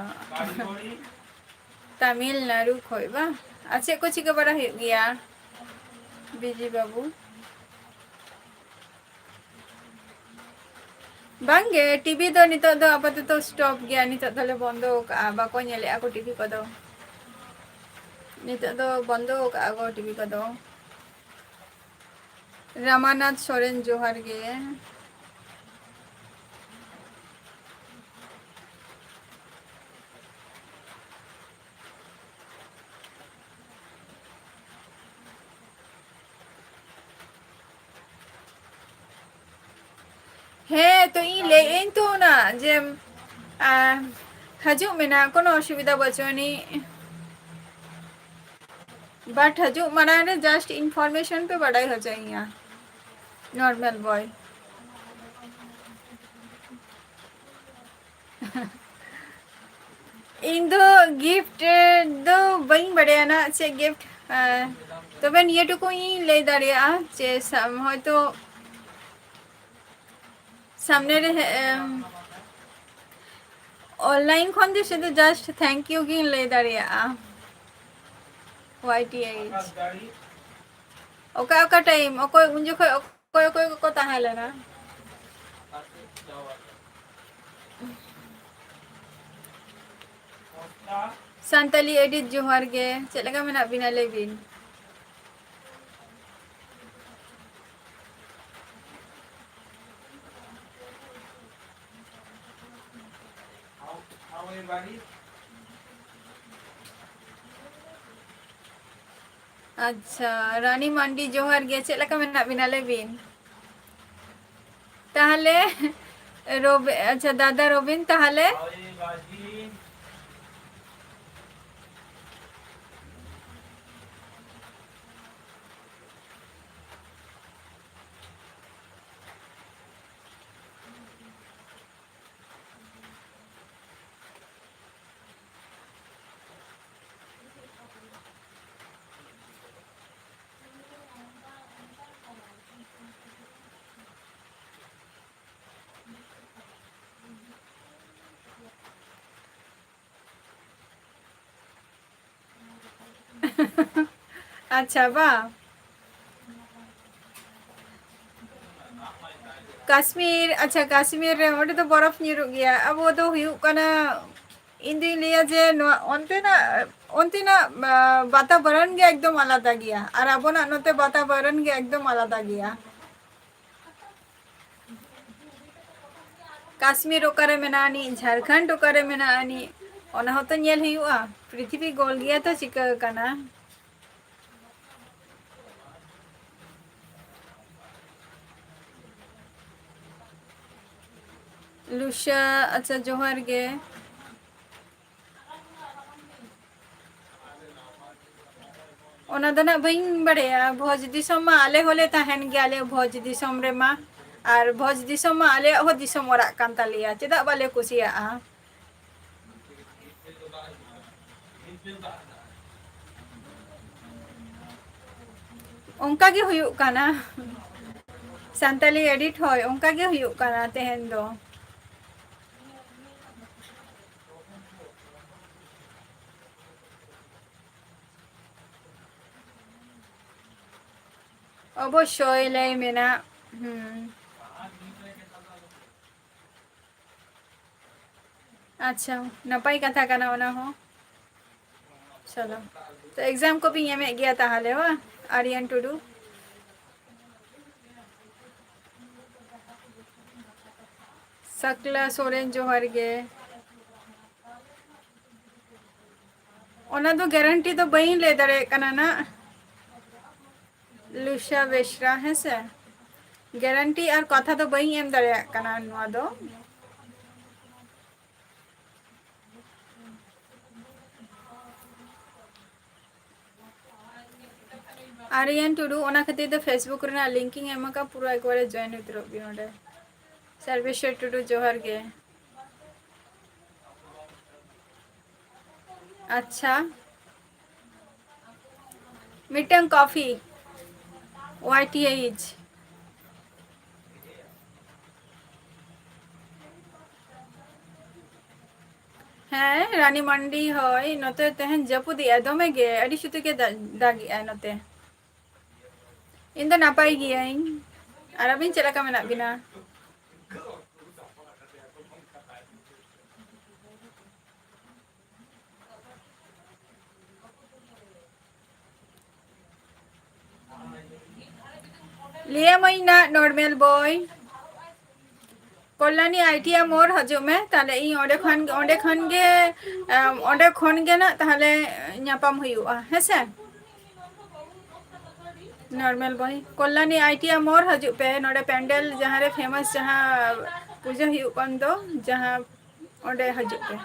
ᱛᱟᱢᱤᱞᱱᱟᱲᱩ ᱠᱷᱚᱡ ᱵᱟᱝ? ᱟᱨ ᱪᱮᱫ ᱠᱚ ᱪᱤᱠᱟᱹ ᱵᱟᱲᱟ ᱦᱩᱭᱩᱜ ᱜᱮᱭᱟ, ᱵᱤᱡᱤ ᱵᱟᱹᱵᱩ? ᱵᱟᱝᱜᱮ, ᱴᱤᱵᱷᱤ ᱫᱚ ᱱᱤᱛᱚᱜ ᱫᱚ ᱟᱯᱟᱛᱚᱛᱚ stop ᱜᱮᱭᱟ, ᱱᱤᱛᱚᱜ ᱫᱚᱞᱮ ᱵᱚᱱᱫᱚ ᱟᱠᱟᱜᱼᱟ, ᱵᱟᱠᱚ ᱧᱮᱞᱮᱜᱼᱟ ᱠᱚ ᱴᱤᱵᱷᱤ ᱠᱚᱫᱚ᱾ ᱱᱤᱛᱚᱜ ᱫᱚ ᱵᱚᱱᱫᱚ ᱟᱠᱟᱜᱼᱟ ᱠᱚ ᱴᱤᱵᱷᱤ ᱠᱚᱫᱚ᱾ ᱨᱟᱢᱟᱱᱟᱛᱷ ᱥᱚᱨᱮᱱ, ᱡᱚᱦᱟᱨ ᱜᱮ᱾ ᱦᱮᱸ, ᱛᱚ ᱤᱧ ᱞᱟᱹᱭᱮᱫ ᱟᱹᱧ ᱛᱚ ᱚᱱᱟ ᱡᱮ, ᱟ, ᱦᱤᱡᱩᱜ ᱢᱮ ᱱᱟ, ᱠᱳᱱᱳ ᱚᱥᱩᱵᱤᱫᱷᱟ ᱵᱟᱹᱪᱩᱜ ᱟᱹᱱᱤᱡ᱾ But ᱦᱤᱡᱩᱜ ᱢᱟᱲᱟᱝ ᱨᱮ just information ᱯᱮ ᱵᱟᱰᱟᱭ ᱦᱚᱪᱚᱭᱤᱧᱟ᱾ Normal boy. ᱤᱧ ᱫᱚ gift ᱫᱚ ᱵᱟᱹᱧ ᱵᱟᱰᱟᱭᱟ ᱱᱟᱜ ᱪᱮᱫ gift, ᱛᱚᱵᱮ ᱱᱤᱭᱟᱹ ᱴᱩᱠᱩ ᱤᱧ ᱞᱟᱹᱭ ᱫᱟᱲᱮᱭᱟᱜᱼᱟ ᱡᱮ ᱥᱟ-, ᱦᱚᱭᱛᱳ ᱥᱟᱢᱱᱮ ᱨᱮ, ᱮᱢ, online ᱠᱷᱚᱱ ᱫᱚ ᱥᱩᱫᱷᱩ just thank you ᱜᱤᱧ ᱞᱟᱹᱭ ᱫᱟᱲᱮᱭᱟᱜᱼᱟ᱾ Y T H. ᱚᱠᱟ ᱚᱠᱟ time, ᱚᱠᱚᱭ ᱩᱱ ᱡᱚᱠᱷᱚᱡ ᱚᱠᱚᱭ ᱚᱠᱚᱭ ᱠᱚᱠᱚ ᱛᱟᱦᱮᱸ ᱞᱮᱱᱟ? ᱥᱟᱱᱛᱟᱞᱤ Edit ᱡᱚᱦᱟᱨ ᱜᱮ, ᱪᱮᱫ ᱞᱮᱠᱟ ᱢᱮᱱᱟᱜ ᱵᱤᱱᱟ ᱞᱟᱹᱭ ᱵᱤᱱ? ᱟᱪᱪᱷᱟ, ᱨᱟᱱᱤ ᱢᱟᱱᱰᱤ ᱡᱚᱦᱟᱨ ᱜᱮ, ᱪᱮᱫ ᱞᱮᱠᱟ ᱢᱮᱱᱟᱜ ᱵᱤᱱᱟ ᱞᱟᱹᱭ ᱵᱤᱱ? ᱛᱟᱦᱞᱮ ᱨᱚᱵᱤ-, ᱟᱪᱪᱷᱟ, ᱫᱟᱫᱟ ᱨᱚᱵᱤᱱ, ᱛᱟᱦᱞᱮ ᱟᱪᱪᱷᱟ, ᱵᱟ᱾ ᱠᱟᱥᱢᱤᱨ, ᱟᱪᱪᱷᱟ, ᱠᱟᱥᱢᱤᱨ ᱨᱮ ᱚᱸᱰᱮ ᱫᱚ ᱵᱚᱨᱚᱯᱷ ᱧᱩᱨᱩᱜ ᱜᱮᱭᱟ᱾ ᱟᱵᱚ ᱫᱚ ᱦᱩᱭᱩᱜ ᱠᱟᱱᱟ, ᱤᱧ ᱫᱩᱧ ᱞᱟᱹᱭᱟ ᱡᱮ ᱱᱚᱣᱟ ᱚᱱᱛᱮᱱᱟᱜ, ᱚᱱᱛᱮᱱᱟᱜ, ᱟ, ᱵᱟᱛᱟᱵᱚᱨᱚᱱ ᱜᱮ ᱮᱠᱫᱚᱢ ᱟᱞᱟᱫᱟ ᱜᱮᱭᱟ, ᱟᱨ ᱟᱵᱚᱱᱟᱜ ᱱᱚᱛᱮ ᱵᱟᱛᱟᱵᱚᱨᱚᱱ ᱜᱮ ᱮᱠᱫᱚᱢ ᱟᱞᱟᱫᱟ ᱜᱮᱭᱟ᱾ ᱠᱟᱥᱢᱤᱨ ᱚᱠᱟᱨᱮ ᱢᱮᱱᱟᱜ ᱟᱹᱱᱤᱡ, ᱡᱷᱟᱲᱠᱷᱚᱸᱰ ᱚᱠᱟᱨᱮ ᱢᱮᱱᱟᱜ ᱟᱹᱱᱤᱡ, ᱚᱱᱟ ᱦᱚᱸᱛᱚ ᱧᱮᱞ ᱦᱩᱭᱩᱜᱼᱟ᱾ ᱯᱨᱤᱛᱷᱤᱵᱤ ᱜᱳᱞ ᱜᱮᱭᱟ ᱛᱚ, ᱪᱤᱠᱟᱹ ᱟᱠᱟᱱᱟ? ᱞᱩᱥᱟ, ᱟᱪᱪᱷᱟ, ᱡᱚᱦᱟᱨ ᱜᱮ᱾ ᱚᱱᱟ ᱫᱚ ᱱᱟᱜ ᱵᱟᱹᱧ ᱵᱟᱲᱟᱭᱟ᱾ ᱵᱷᱚᱡᱽ ᱫᱤᱥᱚᱢ ᱢᱟ ᱟᱞᱮ ᱦᱚᱸᱞᱮ ᱛᱟᱦᱮᱱ ᱜᱮᱭᱟ, ᱟᱞᱮ ᱵᱷᱚᱡᱽ ᱫᱤᱥᱚᱢ ᱨᱮᱢᱟ᱾ ᱟᱨ ᱵᱷᱚᱡᱽ ᱫᱤᱥᱚᱢ ᱢᱟ ᱟᱞᱮᱭᱟᱜ ᱦᱚᱸ ᱫᱤᱥᱚᱢ ᱚᱲᱟᱜ ᱠᱟᱱ ᱛᱟᱞᱮᱭᱟ, ᱪᱮᱫᱟᱜ ᱵᱟᱞᱮ ᱠᱩᱥᱤᱭᱟᱜᱼᱟ? ᱚᱱᱠᱟ ᱜᱮ ᱦᱩᱭᱩᱜ ᱠᱟᱱᱟ᱾ ᱥᱟᱱᱛᱟᱞᱤ edit, ᱦᱳᱭ, ᱚᱱᱠᱟ ᱜᱮ ᱦᱩᱭᱩᱜ ᱠᱟᱱᱟ ᱛᱮᱦᱮᱧ ᱫᱚ᱾ ᱚᱵᱚᱥᱥᱳᱭ, ᱞᱟᱹᱭ ᱢᱮᱱᱟᱜ᱾ ᱦᱩᱸ᱾ ᱟᱪᱪᱷᱟ, ᱱᱟᱯᱟᱭ ᱠᱟᱛᱷᱟ ᱠᱟᱱᱟ ᱚᱱᱟ ᱦᱚᱸ᱾ ᱪᱚᱞᱚ, ᱛᱚ exam ᱠᱚᱵᱤᱱ ᱮᱢᱮᱫ ᱜᱮᱭᱟ ᱛᱟᱦᱚᱞᱮ, ᱵᱟᱝ? ᱟᱨᱭᱟᱱ ᱴᱩᱰᱩ᱾ ᱥᱟᱠᱞᱟ ᱥᱚᱨᱮᱱ, ᱡᱚᱦᱟᱨ ᱜᱮ᱾ ᱚᱱᱟ ᱫᱚ guarantee ᱫᱚ ᱵᱟᱹᱧ ᱞᱟᱹᱭ ᱫᱟᱲᱮᱭᱟᱜ ᱠᱟᱱᱟ ᱱᱟᱜ᱾ ᱞᱩᱥᱟ ᱵᱮᱥᱨᱟ, ᱦᱮᱸ ᱥᱮ? Guarantee ᱟᱨ ᱠᱟᱛᱷᱟ ᱫᱚ ᱵᱟᱹᱧ ᱮᱢ ᱫᱟᱲᱮᱭᱟᱜ ᱠᱟᱱᱟ ᱱᱚᱣᱟ ᱫᱚ᱾ ᱟᱨᱭᱟᱱ ᱴᱩᱰᱩ, ᱚᱱᱟ ᱠᱷᱟᱹᱛᱤᱨ ᱛᱮ Facebook ᱨᱮᱱᱟᱜ link ᱤᱧ ᱮᱢ ᱟᱠᱟᱫ, ᱯᱩᱨᱟᱹ ᱮᱠᱵᱟᱨᱮ join ᱩᱛᱟᱹᱨᱚᱜ ᱵᱤᱱ ᱚᱸᱰᱮ᱾ ᱥᱚᱨᱵᱮᱥᱣᱚᱨ ᱴᱩᱰᱩ, ᱡᱚᱦᱟᱨ ᱜᱮ᱾ ᱟᱪᱪᱷᱟ, ᱢᱤᱫᱴᱟᱝ coffee, Y T H᱾ ᱦᱮᱸ, ᱨᱟᱱᱤ ᱢᱟᱱᱰᱤ, ᱦᱳᱭ, ᱱᱚᱛᱮ ᱛᱮᱦᱮᱧ ᱡᱟᱹᱯᱩᱫ ᱮᱜᱼᱟᱭ ᱫᱚᱢᱮ ᱜᱮ, ᱟᱹᱰᱤ ᱥᱩᱛᱩ ᱜᱮ ᱫᱟᱜ, ᱫᱟᱜ ᱮᱜᱼᱟᱭ ᱱᱚᱛᱮ᱾ ᱤᱧ ᱫᱚ ᱱᱟᱯᱟᱭ ᱜᱤᱭᱟᱹᱧ, ᱟᱨ ᱟᱹᱵᱤᱱ ᱪᱮᱫ ᱞᱮᱠᱟ ᱢᱮᱱᱟᱜ ᱵᱤᱱᱟ? ᱞᱟᱹᱭᱟᱢᱟᱹᱧ ᱱᱟᱜ normal boy᱾ Kalyani I T I ᱢᱳᱲ ᱦᱤᱡᱩᱜ ᱢᱮ, ᱛᱟᱦᱞᱮ ᱤᱧ ᱚᱸᱰᱮ ᱠᱷᱚᱱ, ᱚᱸᱰᱮ ᱠᱷᱚᱱ ᱜᱮ, ᱮᱢ, ᱚᱸᱰᱮ ᱠᱷᱚᱱ ᱜᱮ ᱱᱟᱜ ᱛᱟᱦᱞᱮ ᱧᱟᱯᱟᱢ ᱦᱩᱭᱩᱜᱼᱟ, ᱦᱮᱸ ᱥᱮ? Normal boy, Kalyani I T I ᱢᱳᱲ ᱦᱤᱡᱩᱜ ᱯᱮ, ᱱᱚᱰᱮ ᱯᱮᱱᱰᱮᱞ ᱡᱟᱦᱟᱸ ᱨᱮ famous, ᱡᱟᱦᱟᱸ ᱯᱩᱡᱟᱹ ᱦᱩᱭᱩᱜ ᱠᱟᱱ ᱫᱚ, ᱡᱟᱦᱟᱸ, ᱚᱸᱰᱮ ᱦᱤᱡᱩᱜ ᱯᱮ᱾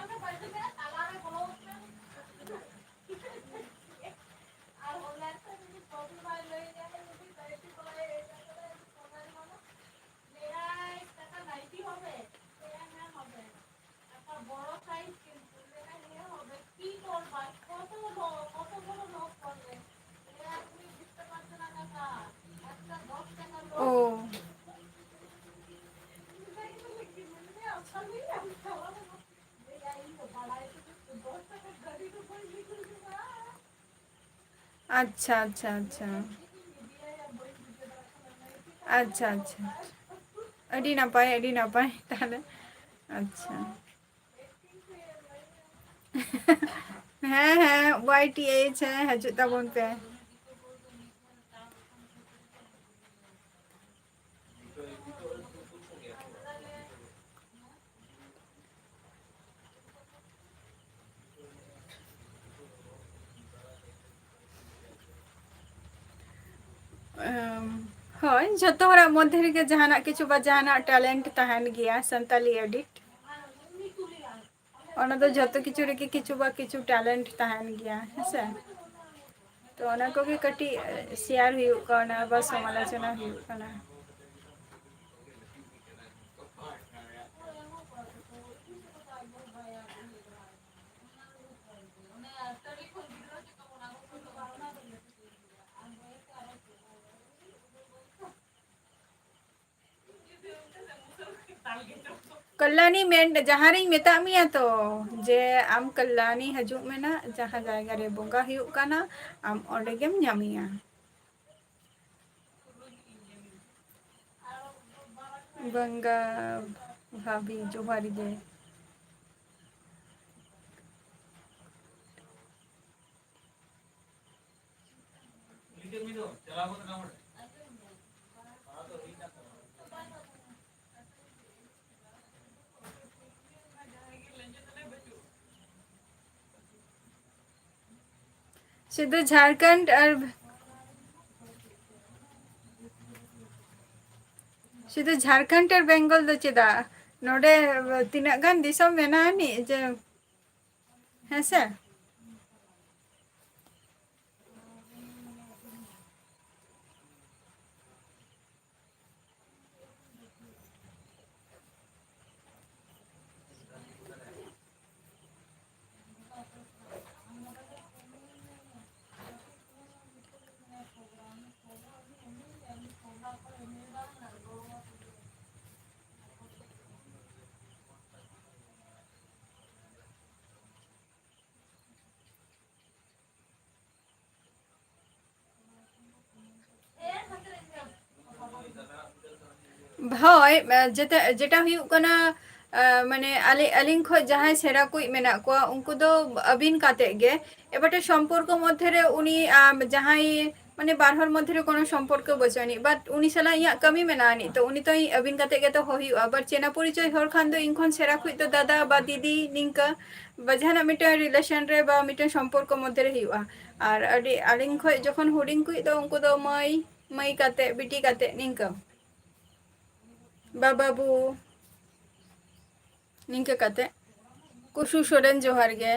ᱟᱪᱪᱷᱟ, ᱟᱪᱪᱷᱟ, ᱟᱪᱪᱷᱟ᱾ ᱟᱪᱪᱷᱟ, ᱟᱪᱪᱷᱟ, ᱟᱪᱪᱷᱟ᱾ ᱟᱹᱰᱤ ᱱᱟᱯᱟᱭ, ᱟᱹᱰᱤ ᱱᱟᱯᱟᱭ᱾ ᱛᱟᱦᱞᱮ, ᱟᱪᱪᱷᱟ᱾ ᱦᱮᱸ, ᱦᱮᱸ, ᱣᱟᱭ ᱴᱤ ᱮᱭᱤᱪ, ᱦᱮᱸ, ᱦᱤᱡᱩᱜ ᱛᱟᱵᱚᱱ ᱯᱮ᱾ ᱮᱢ, ᱦᱳᱭ, ᱡᱷᱚᱛᱚ ᱦᱚᱲᱟᱜ ᱢᱚᱫᱽᱫᱷᱮ ᱨᱮᱜᱮ ᱡᱟᱦᱟᱱᱟᱜ ᱠᱤᱪᱷᱩ ᱵᱟ ᱡᱟᱦᱟᱱᱟᱜ talent ᱛᱟᱦᱮᱱ ᱜᱮᱭᱟ, ᱥᱟᱱᱛᱟᱞᱤ edit᱾ ᱚᱱᱟ ᱫᱚ ᱡᱷᱚᱛᱚ ᱠᱤᱪᱷᱩ ᱨᱮᱜᱮ ᱠᱤᱪᱷᱩ ᱵᱟ ᱠᱤᱪᱷᱩ talent ᱛᱟᱦᱮᱱ ᱜᱮᱭᱟ, ᱦᱮᱸ ᱥᱮ? ᱛᱚ, ᱚᱱᱟ ᱠᱚᱜᱮ ᱠᱟᱹᱴᱤᱡ share ᱦᱩᱭᱩᱜ ᱠᱟᱱᱟ ᱵᱟ ᱥᱚᱢᱟᱞᱳᱪᱚᱱᱟ ᱦᱩᱭᱩᱜ ᱠᱟᱱᱟ᱾ ᱠᱚᱞᱞᱟᱱᱤ, ᱢᱮᱱ, ᱡᱟᱦᱟᱸ ᱨᱤᱧ ᱢᱮᱛᱟᱜ ᱢᱮᱭᱟ ᱛᱚ, ᱡᱮ ᱟᱢ ᱠᱚᱞᱞᱟᱱᱤ ᱦᱤᱡᱩᱜ ᱢᱮ ᱱᱟᱜ, ᱡᱟᱦᱟᱸ ᱡᱟᱭᱜᱟ ᱨᱮ ᱵᱚᱸᱜᱟ ᱦᱩᱭᱩᱜ ᱠᱟᱱᱟ, ᱟᱢ ᱚᱸᱰᱮ ᱜᱮᱢ ᱧᱟᱢᱮᱭᱟ᱾ ᱵᱚᱸᱜᱟ ᱵᱷᱟᱵᱤ ᱡᱚᱦᱟᱨ ᱜᱮ᱾ ᱥᱩᱫᱷᱩ ᱡᱷᱟᱲᱠᱷᱚᱸᱰ ᱟᱨ, ᱥᱩᱫᱷᱩ ᱡᱷᱟᱲᱠᱷᱚᱸᱰ ᱟᱨ ᱵᱮᱝᱜᱚᱞ ᱫᱚ ᱪᱮᱫᱟᱜ? ᱱᱚᱰᱮ ᱛᱤᱱᱟᱹᱜ ᱜᱟᱱ ᱫᱤᱥᱚᱢ ᱢᱮᱱᱟᱜᱼᱟ ᱟᱹᱱᱤᱡ ᱡᱮ, ᱦᱮᱸ ᱥᱮ? ᱦᱳᱭ, ᱡᱮᱴᱟ, ᱡᱮᱴᱟ ᱦᱩᱭᱩᱜ ᱠᱟᱱᱟ, ᱟᱸ, ᱢᱟᱱᱮ ᱟᱞᱮ, ᱟᱹᱞᱤᱧ ᱠᱷᱚᱡ ᱡᱟᱦᱟᱸᱭ ᱥᱮᱬᱟ ᱠᱩᱡ ᱢᱮᱱᱟᱜ ᱠᱚᱣᱟ, ᱩᱱᱠᱩ ᱫᱚ ᱟᱹᱵᱤᱱ ᱠᱟᱛᱮ ᱜᱮ᱾ ᱮᱵᱟᱨ ᱥᱚᱢᱯᱚᱨᱠᱚ ᱢᱚᱫᱽᱫᱷᱮ ᱨᱮ ᱩᱱᱤ, ᱟᱢ, ᱡᱟᱦᱟᱸᱭ, ᱢᱟᱱᱮ ᱵᱟᱨ ᱦᱚᱲ ᱢᱚᱫᱽᱫᱷᱮ ᱨᱮ ᱠᱳᱱᱳ ᱥᱚᱢᱯᱚᱨᱠᱚ ᱵᱟᱹᱪᱩᱜ ᱟᱹᱱᱤᱡ, but ᱩᱱᱤ ᱥᱟᱞᱟᱜ ᱤᱧᱟᱹᱜ ᱠᱟᱹᱢᱤ ᱢᱮᱱᱟᱜ ᱟᱹᱱᱤᱡ, ᱛᱚ ᱩᱱᱤ ᱛᱚ ᱤᱧ ᱟᱹᱵᱤᱱ ᱠᱟᱛᱮ ᱜᱮ ᱛᱚ ᱦᱚᱦᱚ ᱦᱩᱭᱩᱜᱼᱟ᱾ But ᱪᱮᱱᱟ ᱯᱚᱨᱤᱪᱚᱭ ᱦᱚᱲ ᱠᱷᱟᱱ ᱫᱚ ᱤᱧ ᱠᱷᱚᱱ ᱥᱮᱬᱟ ᱠᱩᱡ ᱫᱚ ᱫᱟᱫᱟ ᱵᱟ ᱫᱤᱫᱤ ᱱᱤᱝᱠᱟᱹ, ᱵᱟ ᱡᱟᱦᱟᱱᱟᱜ ᱢᱤᱫᱴᱮᱱ relation ᱨᱮ ᱵᱟ ᱢᱤᱫᱴᱮᱱ ᱥᱚᱢᱯᱚᱨᱠᱚ ᱢᱚᱫᱽᱫᱷᱮ ᱨᱮ ᱦᱩᱭᱩᱜᱼᱟ᱾ ᱟᱨ ᱟᱹᱰᱤ ᱟᱹᱞᱤᱧ ᱠᱷᱚᱡ ᱡᱚᱠᱷᱚᱱ ᱦᱩᱰᱤᱧ ᱠᱩᱡ ᱫᱚ ᱩᱱᱠᱩ ᱫᱚ ᱢᱟᱹᱭ, ᱢᱟᱹᱭ ᱠᱟᱛᱮ, ᱵᱤᱴᱤ ᱠᱟᱛᱮ ᱱᱤᱝᱠᱟᱹ᱾ ᱵᱟ ᱵᱟᱹᱵᱩ, ᱱᱤᱝᱠᱟᱹ ᱠᱟᱛᱮ᱾ ᱠᱩᱥᱩ ᱥᱚᱨᱮᱱ, ᱡᱚᱦᱟᱨ ᱜᱮ᱾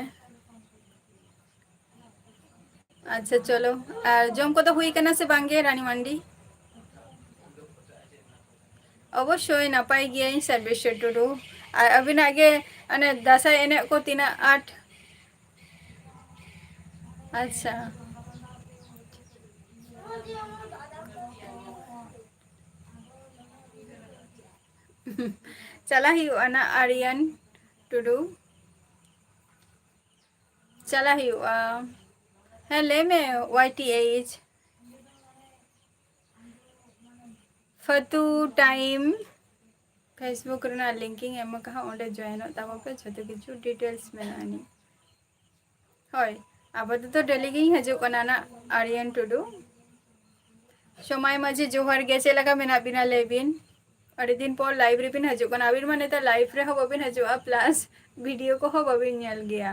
ᱟᱪᱪᱷᱟ, ᱪᱚᱞᱚ, ᱟᱨ ᱡᱚᱢ ᱠᱚᱫᱚ ᱦᱩᱭ ᱠᱟᱱᱟ ᱥᱮ ᱵᱟᱝ ᱜᱮ, ᱨᱟᱱᱤ ᱢᱟᱱᱰᱤ? ᱚᱵᱚᱥᱥᱳᱭ ᱱᱟᱯᱟᱭ ᱜᱮᱭᱟᱹᱧ, ᱥᱟᱨᱵᱮᱥᱣᱚᱨ ᱴᱩᱰᱩ᱾ ᱟᱨ ᱟᱹᱵᱤᱱᱟᱜ ᱜᱮ ᱚᱱᱮ ᱫᱟᱸᱥᱟᱭ ᱮᱱᱮᱡ ᱠᱚ ᱛᱤᱱᱟᱹᱜ ᱟᱸᱴ? ᱟᱪᱪᱷᱟ᱾ ᱪᱟᱞᱟᱜ ᱦᱩᱭᱩᱜᱼᱟ ᱱᱟ, ᱟᱨᱭᱟᱱ ᱴᱩᱰᱩ᱾ ᱪᱟᱞᱟᱜ ᱦᱩᱭᱩᱜᱼᱟ᱾ ᱦᱮᱸ, ᱞᱟᱹᱭ ᱢᱮ, ᱣᱟᱭ ᱴᱤ ᱮᱭᱤᱪ᱾ ᱯᱷᱟᱹᱛᱩ ᱴᱟᱭᱤᱢ᱾ Facebook ᱨᱮᱱᱟᱜ link ᱤᱧ ᱮᱢ ᱟᱠᱟᱫᱼᱟ, ᱚᱸᱰᱮ join ᱚᱜ ᱛᱟᱵᱚ ᱯᱮ, ᱡᱷᱚᱛᱚ ᱠᱤᱪᱷᱩ details ᱢᱮᱱᱟᱜᱼᱟ ᱱᱤᱡ᱾ ᱦᱳᱭ, ᱟᱯᱟᱛᱚᱛᱚ daily ᱜᱤᱧ ᱦᱤᱡᱩᱜ ᱠᱟᱱᱟ ᱱᱟᱜ, ᱟᱨᱭᱟᱱ ᱴᱩᱰᱩ᱾ ᱥᱚᱢᱟᱭ ᱢᱟᱹᱡᱷᱤ, ᱡᱚᱦᱟᱨ ᱜᱮ, ᱪᱮᱫ ᱞᱮᱠᱟ ᱢᱮᱱᱟᱜ ᱵᱤᱱᱟ ᱞᱟᱹᱭ ᱵᱤᱱ? ᱟᱹᱰᱤ ᱫᱤᱱ ᱯᱚᱨ live ᱨᱮᱵᱤᱱ ᱦᱤᱡᱩᱜ ᱠᱟᱱᱟ᱾ ᱟᱹᱵᱤᱱ ᱢᱟ ᱱᱮᱛᱟᱨ live ᱨᱮᱦᱚᱸ ᱵᱟᱵᱤᱱ ᱦᱤᱡᱩᱜᱼᱟ, plus video ᱠᱚᱦᱚᱸ ᱵᱟᱵᱤᱱ ᱧᱮᱞ ᱜᱮᱭᱟ᱾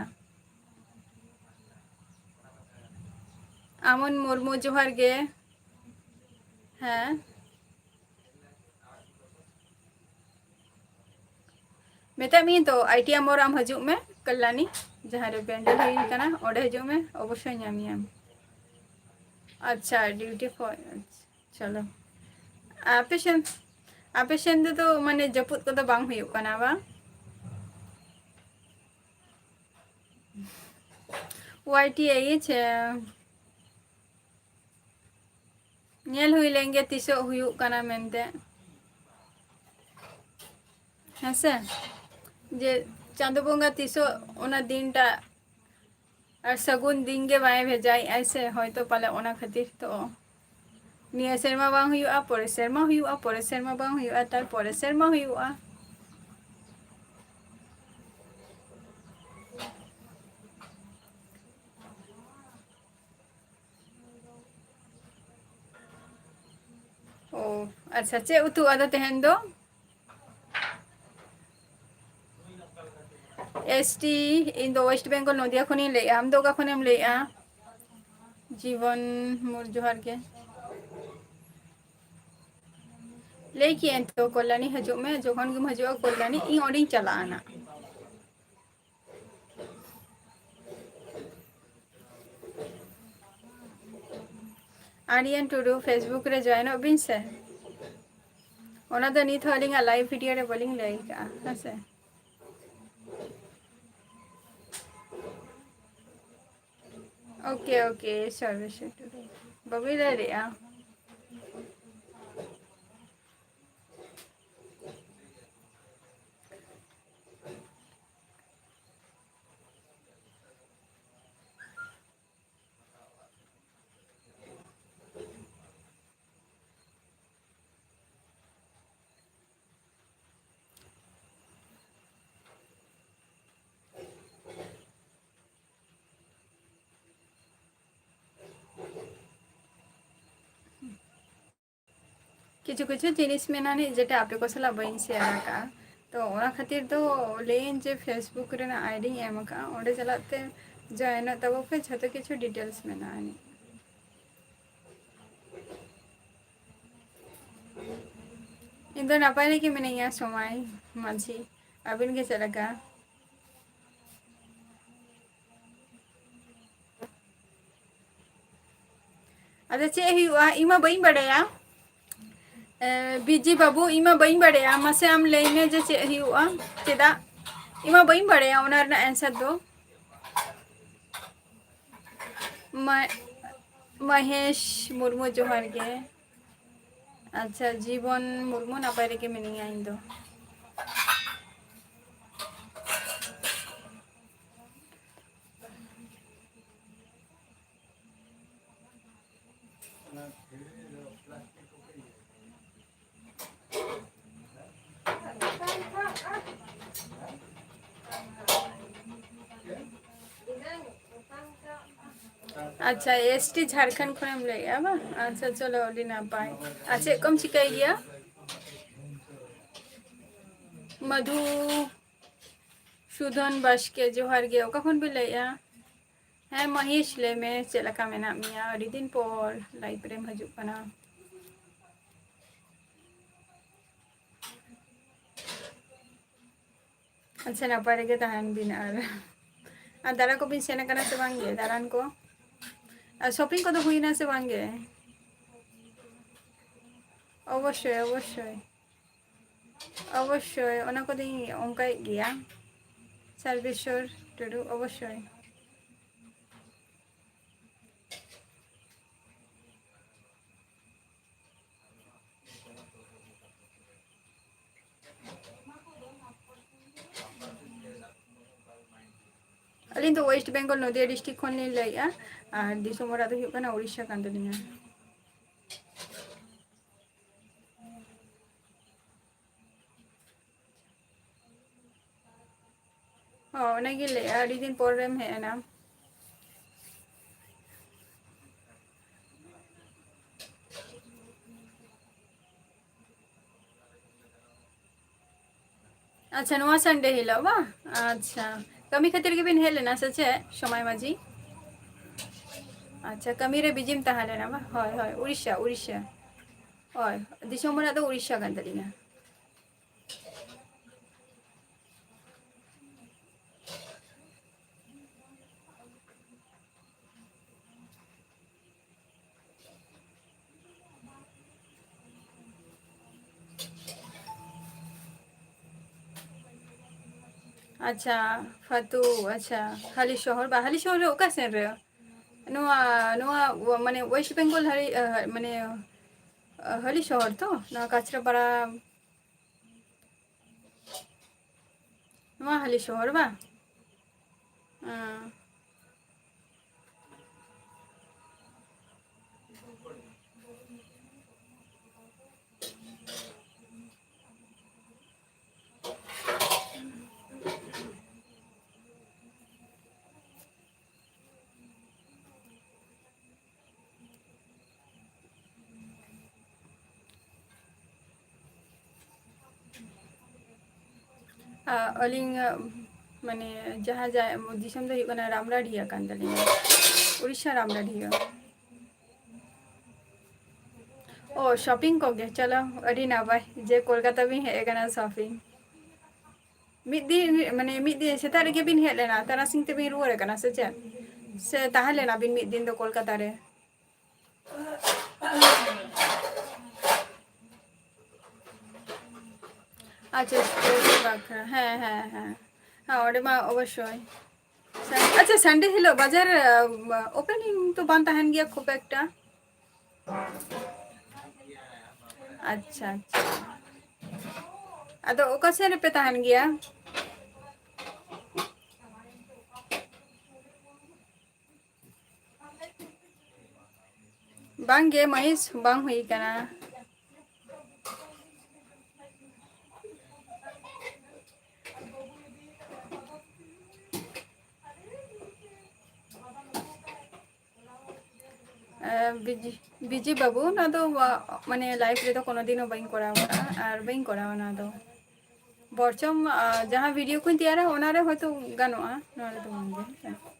ᱟᱢᱚᱱ ᱢᱩᱨᱢᱩ, ᱡᱚᱦᱟᱨ ᱜᱮ᱾ ᱦᱮᱸ, ᱢᱮᱛᱟᱜ ᱢᱤᱭᱟᱹᱧ ᱛᱚ, ᱟᱭ ᱴᱤ ᱮᱢ ᱢᱳᱲ ᱟᱢ ᱦᱤᱡᱩᱜ ᱢᱮ, ᱠᱟᱞᱞᱟᱱᱤ, ᱡᱟᱦᱟᱸ ᱨᱮ ᱯᱮᱱᱰᱮᱞ ᱦᱩᱭ ᱠᱟᱱᱟ, ᱚᱸᱰᱮ ᱦᱤᱡᱩᱜ ᱢᱮ, ᱚᱵᱚᱥᱥᱳᱭ ᱧᱟᱢ ᱢᱮᱭᱟᱢ᱾ ᱟᱪᱪᱷᱟ, duty for, ᱪᱚᱞᱚ᱾ ᱟᱯᱮ ᱥᱮᱱ, ᱟᱯᱮ ᱥᱮᱱ ᱫᱚ, ᱫᱚ ᱢᱟᱱᱮ ᱡᱟᱹᱯᱩᱫ ᱠᱚᱫᱚ ᱵᱟᱝ ᱦᱩᱭᱩᱜ ᱠᱟᱱᱟ ᱵᱟᱝ? ᱣᱟᱭ ᱴᱤ ᱮᱭᱤᱪ, ᱧᱮᱞ ᱦᱩᱭ ᱞᱮᱱ ᱜᱮ ᱛᱤᱥᱚᱜ ᱦᱩᱭᱩᱜ ᱠᱟᱱᱟ ᱢᱮᱱᱛᱮ᱾ ᱦᱮᱸᱥᱮ? ᱡᱮ ᱪᱟᱸᱫᱳ ᱵᱚᱸᱜᱟ ᱛᱤᱥᱚᱜ ᱚᱱᱟ ᱫᱤᱱᱴᱟᱜ ᱟᱨ ᱥᱟᱹᱜᱩᱱ ᱫᱤᱱ ᱜᱮ ᱵᱟᱭ ᱵᱷᱮᱡᱟᱭᱮᱫᱼᱟᱭ ᱥᱮ, ᱦᱚᱭᱛᱳ ᱯᱟᱞᱮ ᱚᱱᱟ ᱠᱷᱟᱹᱛᱤᱨ ᱛᱚ᱾ ᱱᱤᱭᱟᱹ ᱥᱮᱨᱢᱟ ᱵᱟᱝ ᱦᱩᱭᱩᱜᱼᱟ, ᱯᱚᱨᱮ ᱥᱮᱨᱢᱟ ᱦᱩᱭᱩᱜᱼᱟ, ᱯᱚᱨᱮ ᱥᱮᱨᱢᱟ ᱵᱟᱝ ᱦᱩᱭᱩᱜᱼᱟ, ᱛᱟᱨᱯᱚᱨᱮ ᱥᱮᱨᱢᱟ ᱦᱩᱭᱩᱜᱼᱟ᱾ ᱚ, ᱟᱪᱪᱷᱟ, ᱪᱮᱫ ᱩᱛᱩ ᱟᱫᱚ ᱛᱮᱦᱮᱧ ᱫᱚ? ᱮᱥ ᱴᱤ, ᱤᱧ ᱫᱚ West Bengal, ᱱᱚᱫᱤᱭᱟ ᱠᱷᱚᱱᱤᱧ ᱞᱟᱹᱭᱮᱜᱼᱟ᱾ ᱟᱢ ᱫᱚ ᱚᱠᱟ ᱠᱷᱚᱱᱮᱢ ᱞᱟᱹᱭᱮᱜᱼᱟ? ᱡᱤᱵᱚᱱ ᱢᱩᱨ, ᱡᱚᱦᱟᱨ ᱜᱮ᱾ ᱞᱟᱹᱭ ᱠᱮᱜᱼᱟᱹᱧ ᱛᱚ, ᱠᱚᱞᱭᱟᱱᱤ ᱦᱤᱡᱩᱜ ᱢᱮ, ᱡᱚᱠᱷᱚᱱ ᱜᱮᱢ ᱦᱤᱡᱩᱜᱼᱟ ᱠᱚᱞᱭᱟᱱᱤ, ᱤᱧ ᱚᱸᱰᱮᱧ ᱪᱟᱞᱟᱜᱼᱟ ᱱᱟᱜ᱾ ᱟᱨᱭᱟᱱ ᱴᱩᱰᱩ, Facebook ᱨᱮ join ᱚᱜ ᱵᱤᱱ ᱥᱮ᱾ ᱚᱱᱟ ᱫᱚ ᱱᱤᱛ ᱦᱚᱸ ᱟᱹᱞᱤᱧᱟᱜ live video ᱨᱮ ᱵᱟᱹᱞᱤᱧ ᱞᱟᱹᱭ ᱠᱟᱜᱼᱟ, ᱦᱮᱸ ᱥᱮ᱾ OK, OK, ᱥᱚᱨᱵᱮᱥᱥᱚᱨ ᱴᱩᱰᱩ᱾ ᱵᱟᱹᱵᱤᱱ ᱞᱟᱹᱭ ᱞᱮᱜᱼᱟ᱾ ᱠᱤᱪᱷᱩ ᱠᱤᱪᱷᱩ ᱡᱤᱱᱤᱥ ᱢᱮᱱᱟᱜᱼᱟ ᱱᱤᱡ, ᱡᱮᱴᱟ ᱟᱯᱮ ᱠᱚ ᱥᱟᱞᱟᱜ ᱵᱟᱹᱧ share ᱟᱠᱟᱫᱼᱟ᱾ ᱛᱚ ᱚᱱᱟ ᱠᱷᱟᱹᱛᱤᱨ ᱫᱚ ᱞᱟᱹᱭᱟᱹᱧ ᱡᱮ Facebook ᱨᱮᱱᱟᱜ ID ᱤᱧ ᱮᱢ ᱟᱠᱟᱫᱼᱟ, ᱚᱸᱰᱮ ᱪᱟᱞᱟᱜ ᱛᱮ join ᱚᱜ ᱛᱟᱵᱚ ᱯᱮ, ᱡᱷᱚᱛᱚ ᱠᱤᱪᱷᱩ details ᱢᱮᱱᱟᱜᱼᱟ ᱱᱤᱡ᱾ ᱤᱧ ᱫᱚ ᱱᱟᱯᱟᱭ ᱨᱮᱜᱮ ᱢᱤᱱᱟᱹᱧᱟ, ᱥᱚᱢᱟᱭ ᱢᱟᱹᱡᱷᱤ᱾ ᱟᱹᱵᱤᱱ ᱜᱮ ᱪᱮᱫ ᱞᱮᱠᱟ? ᱟᱫᱚ ᱪᱮᱫ ᱦᱩᱭᱩᱜᱼᱟ? ᱤᱧ ᱢᱟ ᱵᱟᱹᱧ ᱵᱟᱲᱟᱭᱟ᱾ ᱮ, ᱵᱤᱡᱤ ᱵᱟᱹᱵᱩ, ᱤᱧ ᱢᱟ ᱵᱟᱹᱧ ᱵᱟᱲᱟᱭᱟ᱾ ᱢᱟᱥᱮ ᱟᱢ ᱞᱟᱹᱭ ᱢᱮ ᱡᱮ ᱪᱮᱫ ᱦᱩᱭᱩᱜᱼᱟ, ᱪᱮᱫᱟᱜ? ᱤᱧ ᱢᱟ ᱵᱟᱹᱧ ᱵᱟᱲᱟᱭᱟ ᱚᱱᱟ ᱨᱮᱱᱟᱜ answer ᱫᱚ᱾ ᱢᱟ-, ᱢᱚᱦᱮᱥ ᱢᱩᱨᱢᱩ, ᱡᱚᱦᱟᱨ ᱜᱮ᱾ ᱟᱪᱪᱷᱟ, ᱡᱤᱵᱚᱱ ᱢᱩᱨᱢᱩ, ᱱᱟᱯᱟᱭ ᱨᱮᱜᱮ ᱢᱤᱱᱟᱹᱧᱟ ᱤᱧ ᱫᱚ᱾ ᱟᱪᱪᱷᱟ, ᱮᱥ ᱴᱤ ᱡᱷᱟᱲᱠᱷᱚᱸᱰ ᱠᱷᱚᱱᱮᱢ ᱞᱟᱹᱭᱮᱜᱼᱟ ᱵᱟᱝ? ᱟᱪᱪᱷᱟ, ᱪᱚᱞᱚ, ᱟᱹᱰᱤ ᱱᱟᱯᱟᱭ᱾ ᱟᱨ ᱪᱮᱫ ᱠᱚᱢ ᱪᱤᱠᱟᱹᱭ ᱜᱮᱭᱟ? ᱢᱚᱫᱷᱩ ᱥᱩᱫᱷᱚᱱ ᱵᱟᱥᱠᱮ, ᱡᱚᱦᱟᱨ ᱜᱮ᱾ ᱚᱠᱟ ᱠᱷᱚᱱ ᱵᱤᱱ ᱞᱟᱹᱭᱮᱜᱼᱟ? ᱦᱮᱸ ᱢᱚᱦᱮᱥ, ᱞᱟᱹᱭ ᱢᱮ, ᱪᱮᱫ ᱞᱮᱠᱟ ᱢᱮᱱᱟᱜ ᱢᱮᱭᱟ? ᱟᱹᱰᱤ ᱫᱤᱱ ᱯᱚᱨ ᱞᱟᱭᱤᱵᱷ ᱨᱮᱢ ᱦᱤᱡᱩᱜ ᱠᱟᱱᱟ᱾ ᱟᱪᱪᱷᱟ, ᱱᱟᱯᱟᱭ ᱨᱮᱜᱮ ᱛᱟᱦᱮᱱ ᱵᱤᱱ᱾ ᱟᱨ, ᱟᱨ ᱫᱟᱬᱟ ᱠᱚᱵᱤᱱ ᱥᱮᱱ ᱟᱠᱟᱱᱟ ᱥᱮ ᱵᱟᱝ ᱜᱮ, ᱫᱟᱬᱟᱱ ᱠᱚ? ᱟᱨ ᱥᱚᱯᱤᱝ ᱠᱚᱫᱚ ᱦᱩᱭᱱᱟ ᱥᱮ ᱵᱟᱝ ᱜᱮ? ᱚᱵᱚᱥᱥᱳᱭ, ᱚᱵᱚᱥᱥᱳᱭ, ᱚᱵᱚᱥᱥᱳᱭ, ᱚᱱᱟ ᱠᱚᱫᱚᱧ ᱚᱱᱠᱟᱭᱮᱫ ᱜᱮᱭᱟ᱾ ᱥᱟᱨᱵᱮᱥᱣᱚᱨ ᱴᱩᱰᱩ, ᱚᱵᱚᱥᱥᱳᱭ᱾ ᱟᱹᱞᱤᱧ ᱫᱚ ᱳᱭᱮᱥᱴ ᱵᱮᱝᱜᱚᱞ, ᱱᱚᱫᱤᱭᱟ ᱰᱤᱥᱴᱨᱤᱠᱴ ᱠᱷᱚᱱ ᱞᱤᱧ ᱞᱟᱹᱭᱮᱫᱼᱟ, ᱟᱨ ᱫᱤᱥᱚᱢ ᱚᱲᱟᱜ ᱫᱚ ᱦᱩᱭᱩᱜ ᱠᱟᱱᱟ ᱩᱲᱤᱥᱥᱟ ᱠᱟᱱ ᱛᱟᱹᱞᱤᱧᱟ᱾ ᱦᱚᱸ, ᱚᱱᱟᱜᱤᱧ ᱞᱟᱹᱭᱮᱫᱼᱟ, ᱟᱹᱰᱤ ᱫᱤᱱ ᱯᱚᱨᱮᱢ ᱦᱮᱡ ᱮᱱᱟ᱾ ᱟᱪᱪᱷᱟ, ᱱᱚᱣᱟ ᱥᱟᱱᱰᱮ ᱦᱤᱞᱳᱜ ᱵᱟᱝ? ᱟᱪᱪᱷᱟ, ᱠᱟᱹᱢᱤ ᱠᱷᱟᱹᱛᱤᱨ ᱜᱮᱵᱤᱱ ᱦᱮᱡ ᱞᱮᱱᱟ ᱥᱮ ᱪᱮᱫ, ᱥᱚᱢᱟᱭ ᱢᱟᱹᱡᱷᱤ? ᱟᱪᱪᱷᱟ, ᱠᱟᱹᱢᱤ ᱨᱮ ᱵᱤᱡᱤᱢ ᱛᱟᱦᱮᱸ ᱞᱮᱱᱟ ᱵᱟᱝ? ᱦᱳᱭ, ᱦᱳᱭ, ᱩᱲᱤᱥᱥᱟ, ᱩᱲᱤᱥᱥᱟ᱾ ᱦᱳᱭ, ᱫᱤᱥᱚᱢ ᱚᱲᱟᱜ ᱫᱚ ᱩᱲᱤᱥᱥᱟ ᱠᱟᱱ ᱛᱟᱹᱞᱤᱧᱟ᱾ ᱟᱪᱪᱷᱟ, ᱯᱷᱟᱛᱩ, ᱟᱪᱪᱷᱟ, ᱦᱟᱹᱞᱤ ᱥᱚᱦᱚᱨ ᱵᱟ, ᱦᱟᱹᱞᱤ ᱥᱚᱦᱚᱨ ᱨᱮ ᱚᱠᱟ ᱥᱮᱱ ᱨᱮ? ᱱᱚᱣᱟ, ᱱᱚᱣᱟ, ᱢᱟᱱᱮ, ᱳᱭᱮᱥᱴ ᱵᱮᱝᱜᱚᱞ ᱦᱟᱹᱞᱤ, ᱟᱦ, ᱢᱟᱱᱮ, ᱟᱦ, ᱦᱟᱹᱞᱤ ᱥᱚᱦᱚᱨ ᱛᱚ? ᱱᱚᱣᱟ ᱠᱟᱪᱨᱟᱯᱟᱲᱟ, ᱱᱚᱣᱟ ᱦᱟᱹᱞᱤ ᱥᱚᱦᱚᱨ ᱵᱟᱝ? ᱦᱮᱸ᱾ ᱟᱹᱞᱤᱧ ᱢᱟᱱᱮ ᱡᱟᱦᱟᱸ ᱡᱟ-, ᱫᱤᱥᱚᱢ ᱫᱚ ᱦᱩᱭᱩᱜ ᱠᱟᱱᱟ ᱨᱟᱢᱰᱟᱰᱷᱤᱭᱟ ᱠᱟᱱ ᱛᱟᱹᱞᱤᱧᱟ, ᱩᱲᱤᱥᱥᱟ ᱨᱟᱢᱰᱟᱰᱷᱤᱭᱟ᱾ ᱚ, ᱥᱚᱯᱤᱝ ᱠᱚᱜᱮ, ᱪᱚᱞᱚ, ᱟᱹᱰᱤ ᱱᱟᱯᱟᱭ ᱡᱮ ᱠᱳᱞᱠᱟᱛᱟ ᱵᱤᱱ ᱦᱮᱡ ᱟᱠᱟᱱᱟ ᱥᱚᱯᱤᱝ᱾ ᱢᱤᱫ ᱫᱤᱱ, ᱢᱟᱱᱮ ᱢᱤᱫ ᱫᱤᱱ ᱥᱮᱛᱟᱜ ᱨᱮᱜᱮ ᱵᱤᱱ ᱦᱮᱡ ᱞᱮᱱᱟ, ᱛᱟᱨᱟᱥᱤᱧ ᱛᱮᱵᱤᱱ ᱨᱩᱣᱟᱹᱲ ᱟᱠᱟᱱᱟ ᱥᱮ ᱪᱮᱫ? ᱥᱮ ᱛᱟᱦᱮᱸ ᱞᱮᱱᱟ ᱵᱤᱱ ᱢᱤᱫ ᱫᱤᱱ ᱫᱚ ᱠᱳᱞᱠᱟᱛᱟ ᱨᱮ? ᱟᱪᱪᱷᱟ, ᱥᱴᱳᱨ ᱵᱟᱠᱷᱨᱟ, ᱦᱮᱸ, ᱦᱮᱸ, ᱦᱮᱸ᱾ ᱦᱮᱸ, ᱚᱸᱰᱮ ᱢᱟ ᱚᱵᱚᱥᱥᱳᱭ᱾ ᱥᱟᱱ-, ᱟᱪᱪᱷᱟ, ᱥᱟᱱᱰᱮ ᱦᱤᱞᱳᱜ ᱵᱟᱡᱟᱨ, ᱟ, opening ᱛᱚ ᱵᱟᱝ ᱛᱟᱦᱮᱱ ᱜᱮᱭᱟ ᱠᱷᱩᱵ ᱮᱠᱴᱟ᱾ ᱟᱪᱪᱷᱟ, ᱟᱪᱪᱷᱟ᱾ ᱟᱫᱚ ᱚᱠᱟ ᱥᱮᱫ ᱨᱮᱯᱮ ᱛᱟᱦᱮᱱ ᱜᱮᱭᱟ? ᱵᱟᱝ ᱜᱮ, ᱢᱟᱹᱭᱤᱥ ᱵᱟᱝ ᱦᱩᱭ ᱠᱟᱱᱟ᱾ ᱮ, ᱵᱤᱡᱤ, ᱵᱤᱡᱤ ᱵᱟᱹᱵᱩ, ᱚᱱᱟ ᱫᱚ, ᱟ, ᱢᱟᱱᱮ, life ᱨᱮᱫᱚ ᱠᱳᱱᱳ ᱫᱤᱱ ᱦᱚᱸ ᱵᱟᱹᱧ ᱠᱚᱨᱟᱣ ᱠᱟᱜᱼᱟ ᱟᱨ ᱵᱟᱹᱧ ᱠᱚᱨᱟᱣᱟ ᱚᱱᱟ ᱫᱚ᱾ ᱵᱚᱨᱪᱚᱝ, ᱟ, ᱡᱟᱦᱟᱸ video ᱠᱚᱧ ᱛᱮᱭᱟᱨᱟ, ᱚᱱᱟ ᱨᱮ ᱦᱚᱭᱛᱳ ᱜᱟᱱᱚᱜᱼᱟ, ᱱᱚᱣᱟ ᱨᱮᱫᱚ ᱵᱟᱝ ᱜᱮ, ᱦᱮᱸ ᱥᱮ?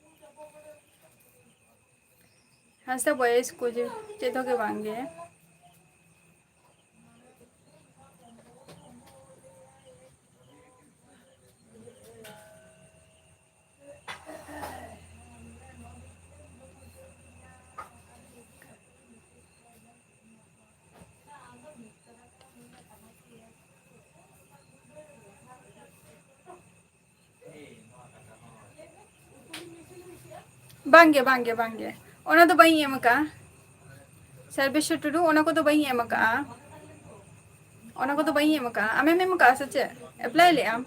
ᱦᱟᱸᱥᱫᱟ ᱵᱚᱭᱮᱥ ᱠᱚ ᱡᱮ ᱪᱮᱫ ᱦᱚᱸ ᱜᱮ ᱵᱟᱝ ᱜᱮ᱾ ᱵᱟᱝᱜᱮ, ᱵᱟᱝᱜᱮ, ᱵᱟᱝᱜᱮ, ᱚᱱᱟ ᱫᱚ ᱵᱟᱹᱧ ᱮᱢ ᱟᱠᱟᱜᱼᱟ᱾ ᱥᱚᱨᱵᱮᱥᱥᱚᱨ ᱴᱩᱰᱩ, ᱚᱱᱟ ᱠᱚᱫᱚ ᱵᱟᱹᱧ ᱮᱢ ᱟᱠᱟᱜᱼᱟ᱾ ᱚᱱᱟ ᱠᱚᱫᱚ ᱵᱟᱹᱧ ᱮᱢ ᱟᱠᱟᱜᱼᱟ᱾ ᱟᱢᱮᱢ ᱮᱢ ᱟᱠᱟᱜᱼᱟ ᱥᱮ ᱪᱮᱫ? Apply ᱞᱮᱫ ᱟᱢ?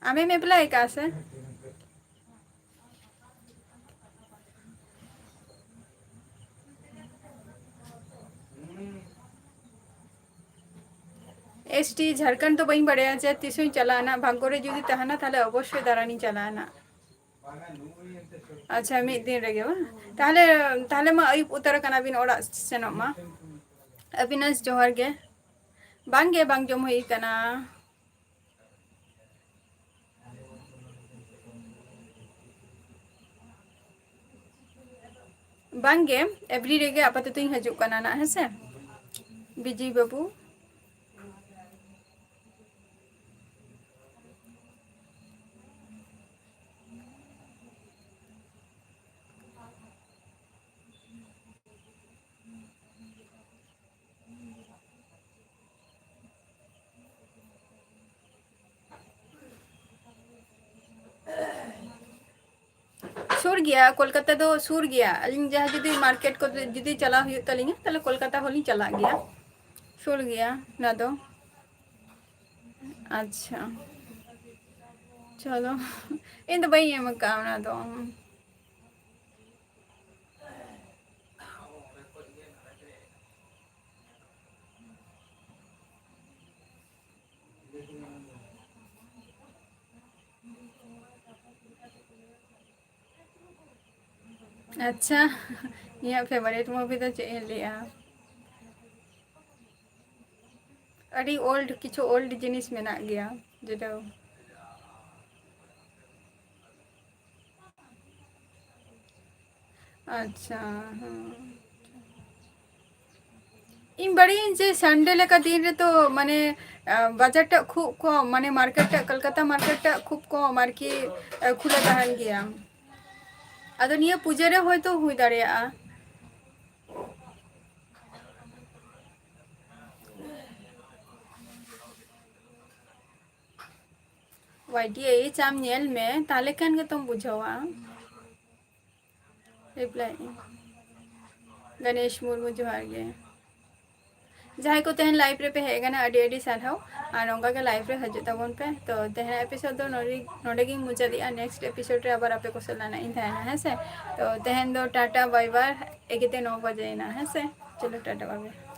ᱟᱢᱮᱢ apply ᱟᱠᱟᱜᱼᱟ ᱥᱮ? S T ᱡᱷᱟᱲᱠᱷᱚᱸᱰ ᱫᱚ ᱵᱟᱹᱧ ᱵᱟᱲᱟᱭᱟ ᱡᱮ ᱛᱤᱥ ᱦᱚᱸᱧ ᱪᱟᱞᱟᱜᱼᱟ ᱱᱟᱜ, ᱵᱷᱟᱜᱽᱜᱚ ᱨᱮ ᱡᱩᱫᱤ ᱛᱟᱦᱮᱱᱟ ᱛᱟᱦᱞᱮ ᱚᱵᱚᱥᱥᱳᱭ ᱫᱟᱬᱟᱱᱤᱧ ᱪᱟᱞᱟᱜᱼᱟ ᱱᱟᱜ᱾ ᱟᱪᱪᱷᱟ, ᱢᱤᱫ ᱫᱤᱱ ᱨᱮᱜᱮ ᱵᱟᱝ? ᱛᱟᱦᱞᱮ, ᱛᱟᱦᱞᱮ ᱢᱟ ᱟᱹᱭᱩᱵ ᱩᱛᱟᱹᱨ ᱟᱠᱟᱱᱟ, ᱟᱹᱵᱤᱱ ᱚᱲᱟᱜ ᱥᱮᱱᱚᱜ ᱢᱟ᱾ ᱟᱹᱵᱤᱱᱟᱥ, ᱡᱚᱦᱟᱨ ᱜᱮ᱾ ᱵᱟᱝ ᱜᱮ, ᱵᱟᱝ ᱡᱚᱢ ᱦᱩᱭ ᱟᱠᱟᱱᱟ᱾ ᱵᱟᱝ ᱜᱮ, ᱮᱵᱷᱨᱤ ᱨᱮᱜᱮ ᱟᱯᱟᱛᱚᱛᱚᱧ ᱦᱤᱡᱩᱜ ᱠᱟᱱᱟ ᱱᱟᱜ, ᱦᱮᱸ ᱥᱮ? ᱵᱤᱡᱚᱭ ᱵᱟᱹᱵᱩ᱾ ᱥᱩᱨ ᱜᱮᱭᱟ, ᱠᱳᱞᱠᱟᱛᱟ ᱫᱚ ᱥᱩᱨ ᱜᱮᱭᱟ᱾ ᱟᱹᱞᱤᱧ ᱡᱟᱦᱟᱸ ᱡᱩᱫᱤ ᱢᱟᱨᱠᱮᱴ ᱠᱚ ᱡᱩᱫᱤ ᱪᱟᱞᱟᱣ ᱦᱩᱭᱩᱜ ᱛᱟᱹᱞᱤᱧᱟ, ᱛᱟᱦᱞᱮ ᱠᱳᱞᱠᱟᱛᱟ ᱦᱚᱸᱞᱤᱧ ᱪᱟᱞᱟᱜ ᱜᱮᱭᱟ, ᱥᱩᱨ ᱜᱮᱭᱟ ᱚᱱᱟ ᱫᱚ᱾ ᱟᱪᱪᱷᱟ, ᱪᱚᱞᱚ, ᱤᱧ ᱫᱚ ᱵᱟᱹᱧ ᱮᱢ ᱟᱠᱟᱫᱼᱟ ᱚᱱᱟ ᱫᱚ᱾ ᱟᱪᱪᱷᱟ, ᱤᱧᱟᱹᱜ ᱯᱷᱮᱵᱟᱨᱤᱴ ᱢᱩᱵᱷᱤ ᱫᱚ ᱪᱮᱫ ᱤᱧ ᱞᱟᱹᱭᱟ? ᱟᱹᱰᱤ ᱳᱞᱰ, ᱠᱤᱪᱷᱩ ᱳᱞᱰ ᱡᱤᱱᱤᱥ ᱢᱮᱱᱟᱜ ᱜᱮᱭᱟ, ᱡᱮᱴᱟ ᱟᱪᱪᱷᱟ, ᱦᱮᱸ᱾ ᱤᱧ ᱵᱟᱲᱟᱭᱟᱹᱧ ᱡᱮ ᱥᱟᱱᱰᱮ ᱞᱮᱠᱟ ᱫᱤᱱ ᱨᱮᱫᱚ, ᱢᱟᱱᱮ, ᱟᱸ, ᱵᱟᱡᱟᱨ ᱴᱟᱜ ᱠᱷᱩᱵ ᱠᱚᱢ, ᱢᱟᱱᱮ, ᱢᱟᱨᱠᱮᱴ ᱴᱟᱜ, ᱠᱚᱞᱠᱟᱛᱟ ᱢᱟᱨᱠᱮᱴ ᱴᱟᱜ ᱠᱷᱩᱵ ᱠᱚᱢ ᱟᱨᱠᱤ, ᱟᱸ, ᱠᱷᱩᱞᱟᱹ ᱛᱟᱦᱮᱱ ᱜᱮᱭᱟ᱾ ᱟᱫᱚ ᱱᱤᱭᱟᱹ ᱯᱩᱡᱟᱹ ᱨᱮ ᱦᱚᱭᱛᱳ ᱦᱩᱭ ᱫᱟᱲᱮᱭᱟᱜᱼᱟ᱾ ᱣᱟᱭ ᱰᱤ ᱮᱭᱤᱪ ᱟᱢ ᱧᱮᱞ ᱢᱮ, ᱛᱟᱦᱞᱮ ᱠᱷᱟᱱ ᱜᱮᱛᱚᱢ ᱵᱩᱡᱷᱟᱹᱣᱟ᱾ ᱨᱤᱯᱞᱟᱭ ᱜᱚᱱᱮᱥ ᱢᱩᱨᱢᱩ, ᱡᱚᱦᱟᱨ ᱜᱮ᱾ ᱡᱟᱦᱟᱸᱭ ᱠᱚ ᱛᱮᱦᱮᱧ ᱞᱟᱭᱤᱵᱷ ᱨᱮᱯᱮ ᱦᱮᱡ ᱟᱠᱟᱱᱟ, ᱟᱹᱰᱤ ᱟᱹᱰᱤ ᱥᱟᱨᱦᱟᱣ᱾ ᱟᱨ ᱱᱚᱝᱠᱟ ᱜᱮ ᱞᱟᱭᱤᱵᱷ ᱨᱮ ᱦᱤᱡᱩᱜ ᱛᱟᱵᱚᱱ ᱯᱮ᱾ ᱛᱚ, ᱛᱮᱦᱮᱧᱟᱜ ᱮᱯᱤᱥᱳᱰ ᱫᱚ ᱱᱚᱰᱮ, ᱱᱚᱰᱮ ᱜᱤᱧ ᱢᱩᱪᱟᱹᱫᱮᱜᱼᱟ᱾ ᱱᱮᱠᱥᱴ ᱮᱯᱤᱥᱳᱰ ᱨᱮ ᱟᱵᱟᱨ ᱟᱯᱮ ᱠᱚ ᱥᱟᱞᱟᱜ ᱱᱟᱜ ᱤᱧ ᱛᱟᱦᱮᱱᱟ, ᱦᱮᱸ ᱥᱮ? ᱛᱚ, ᱛᱮᱦᱮᱧ ᱫᱚ ᱴᱟᱴᱟ, ᱵᱟᱭ ᱵᱟᱭ, ᱮᱠᱮᱛᱮ ᱱᱚ ᱵᱟᱡᱮᱭᱮᱱᱟ, ᱦᱮᱸ ᱥᱮ? ᱪᱚᱞᱚ, ᱴᱟᱴᱟ, ᱵᱟᱭ ᱵᱟᱭ᱾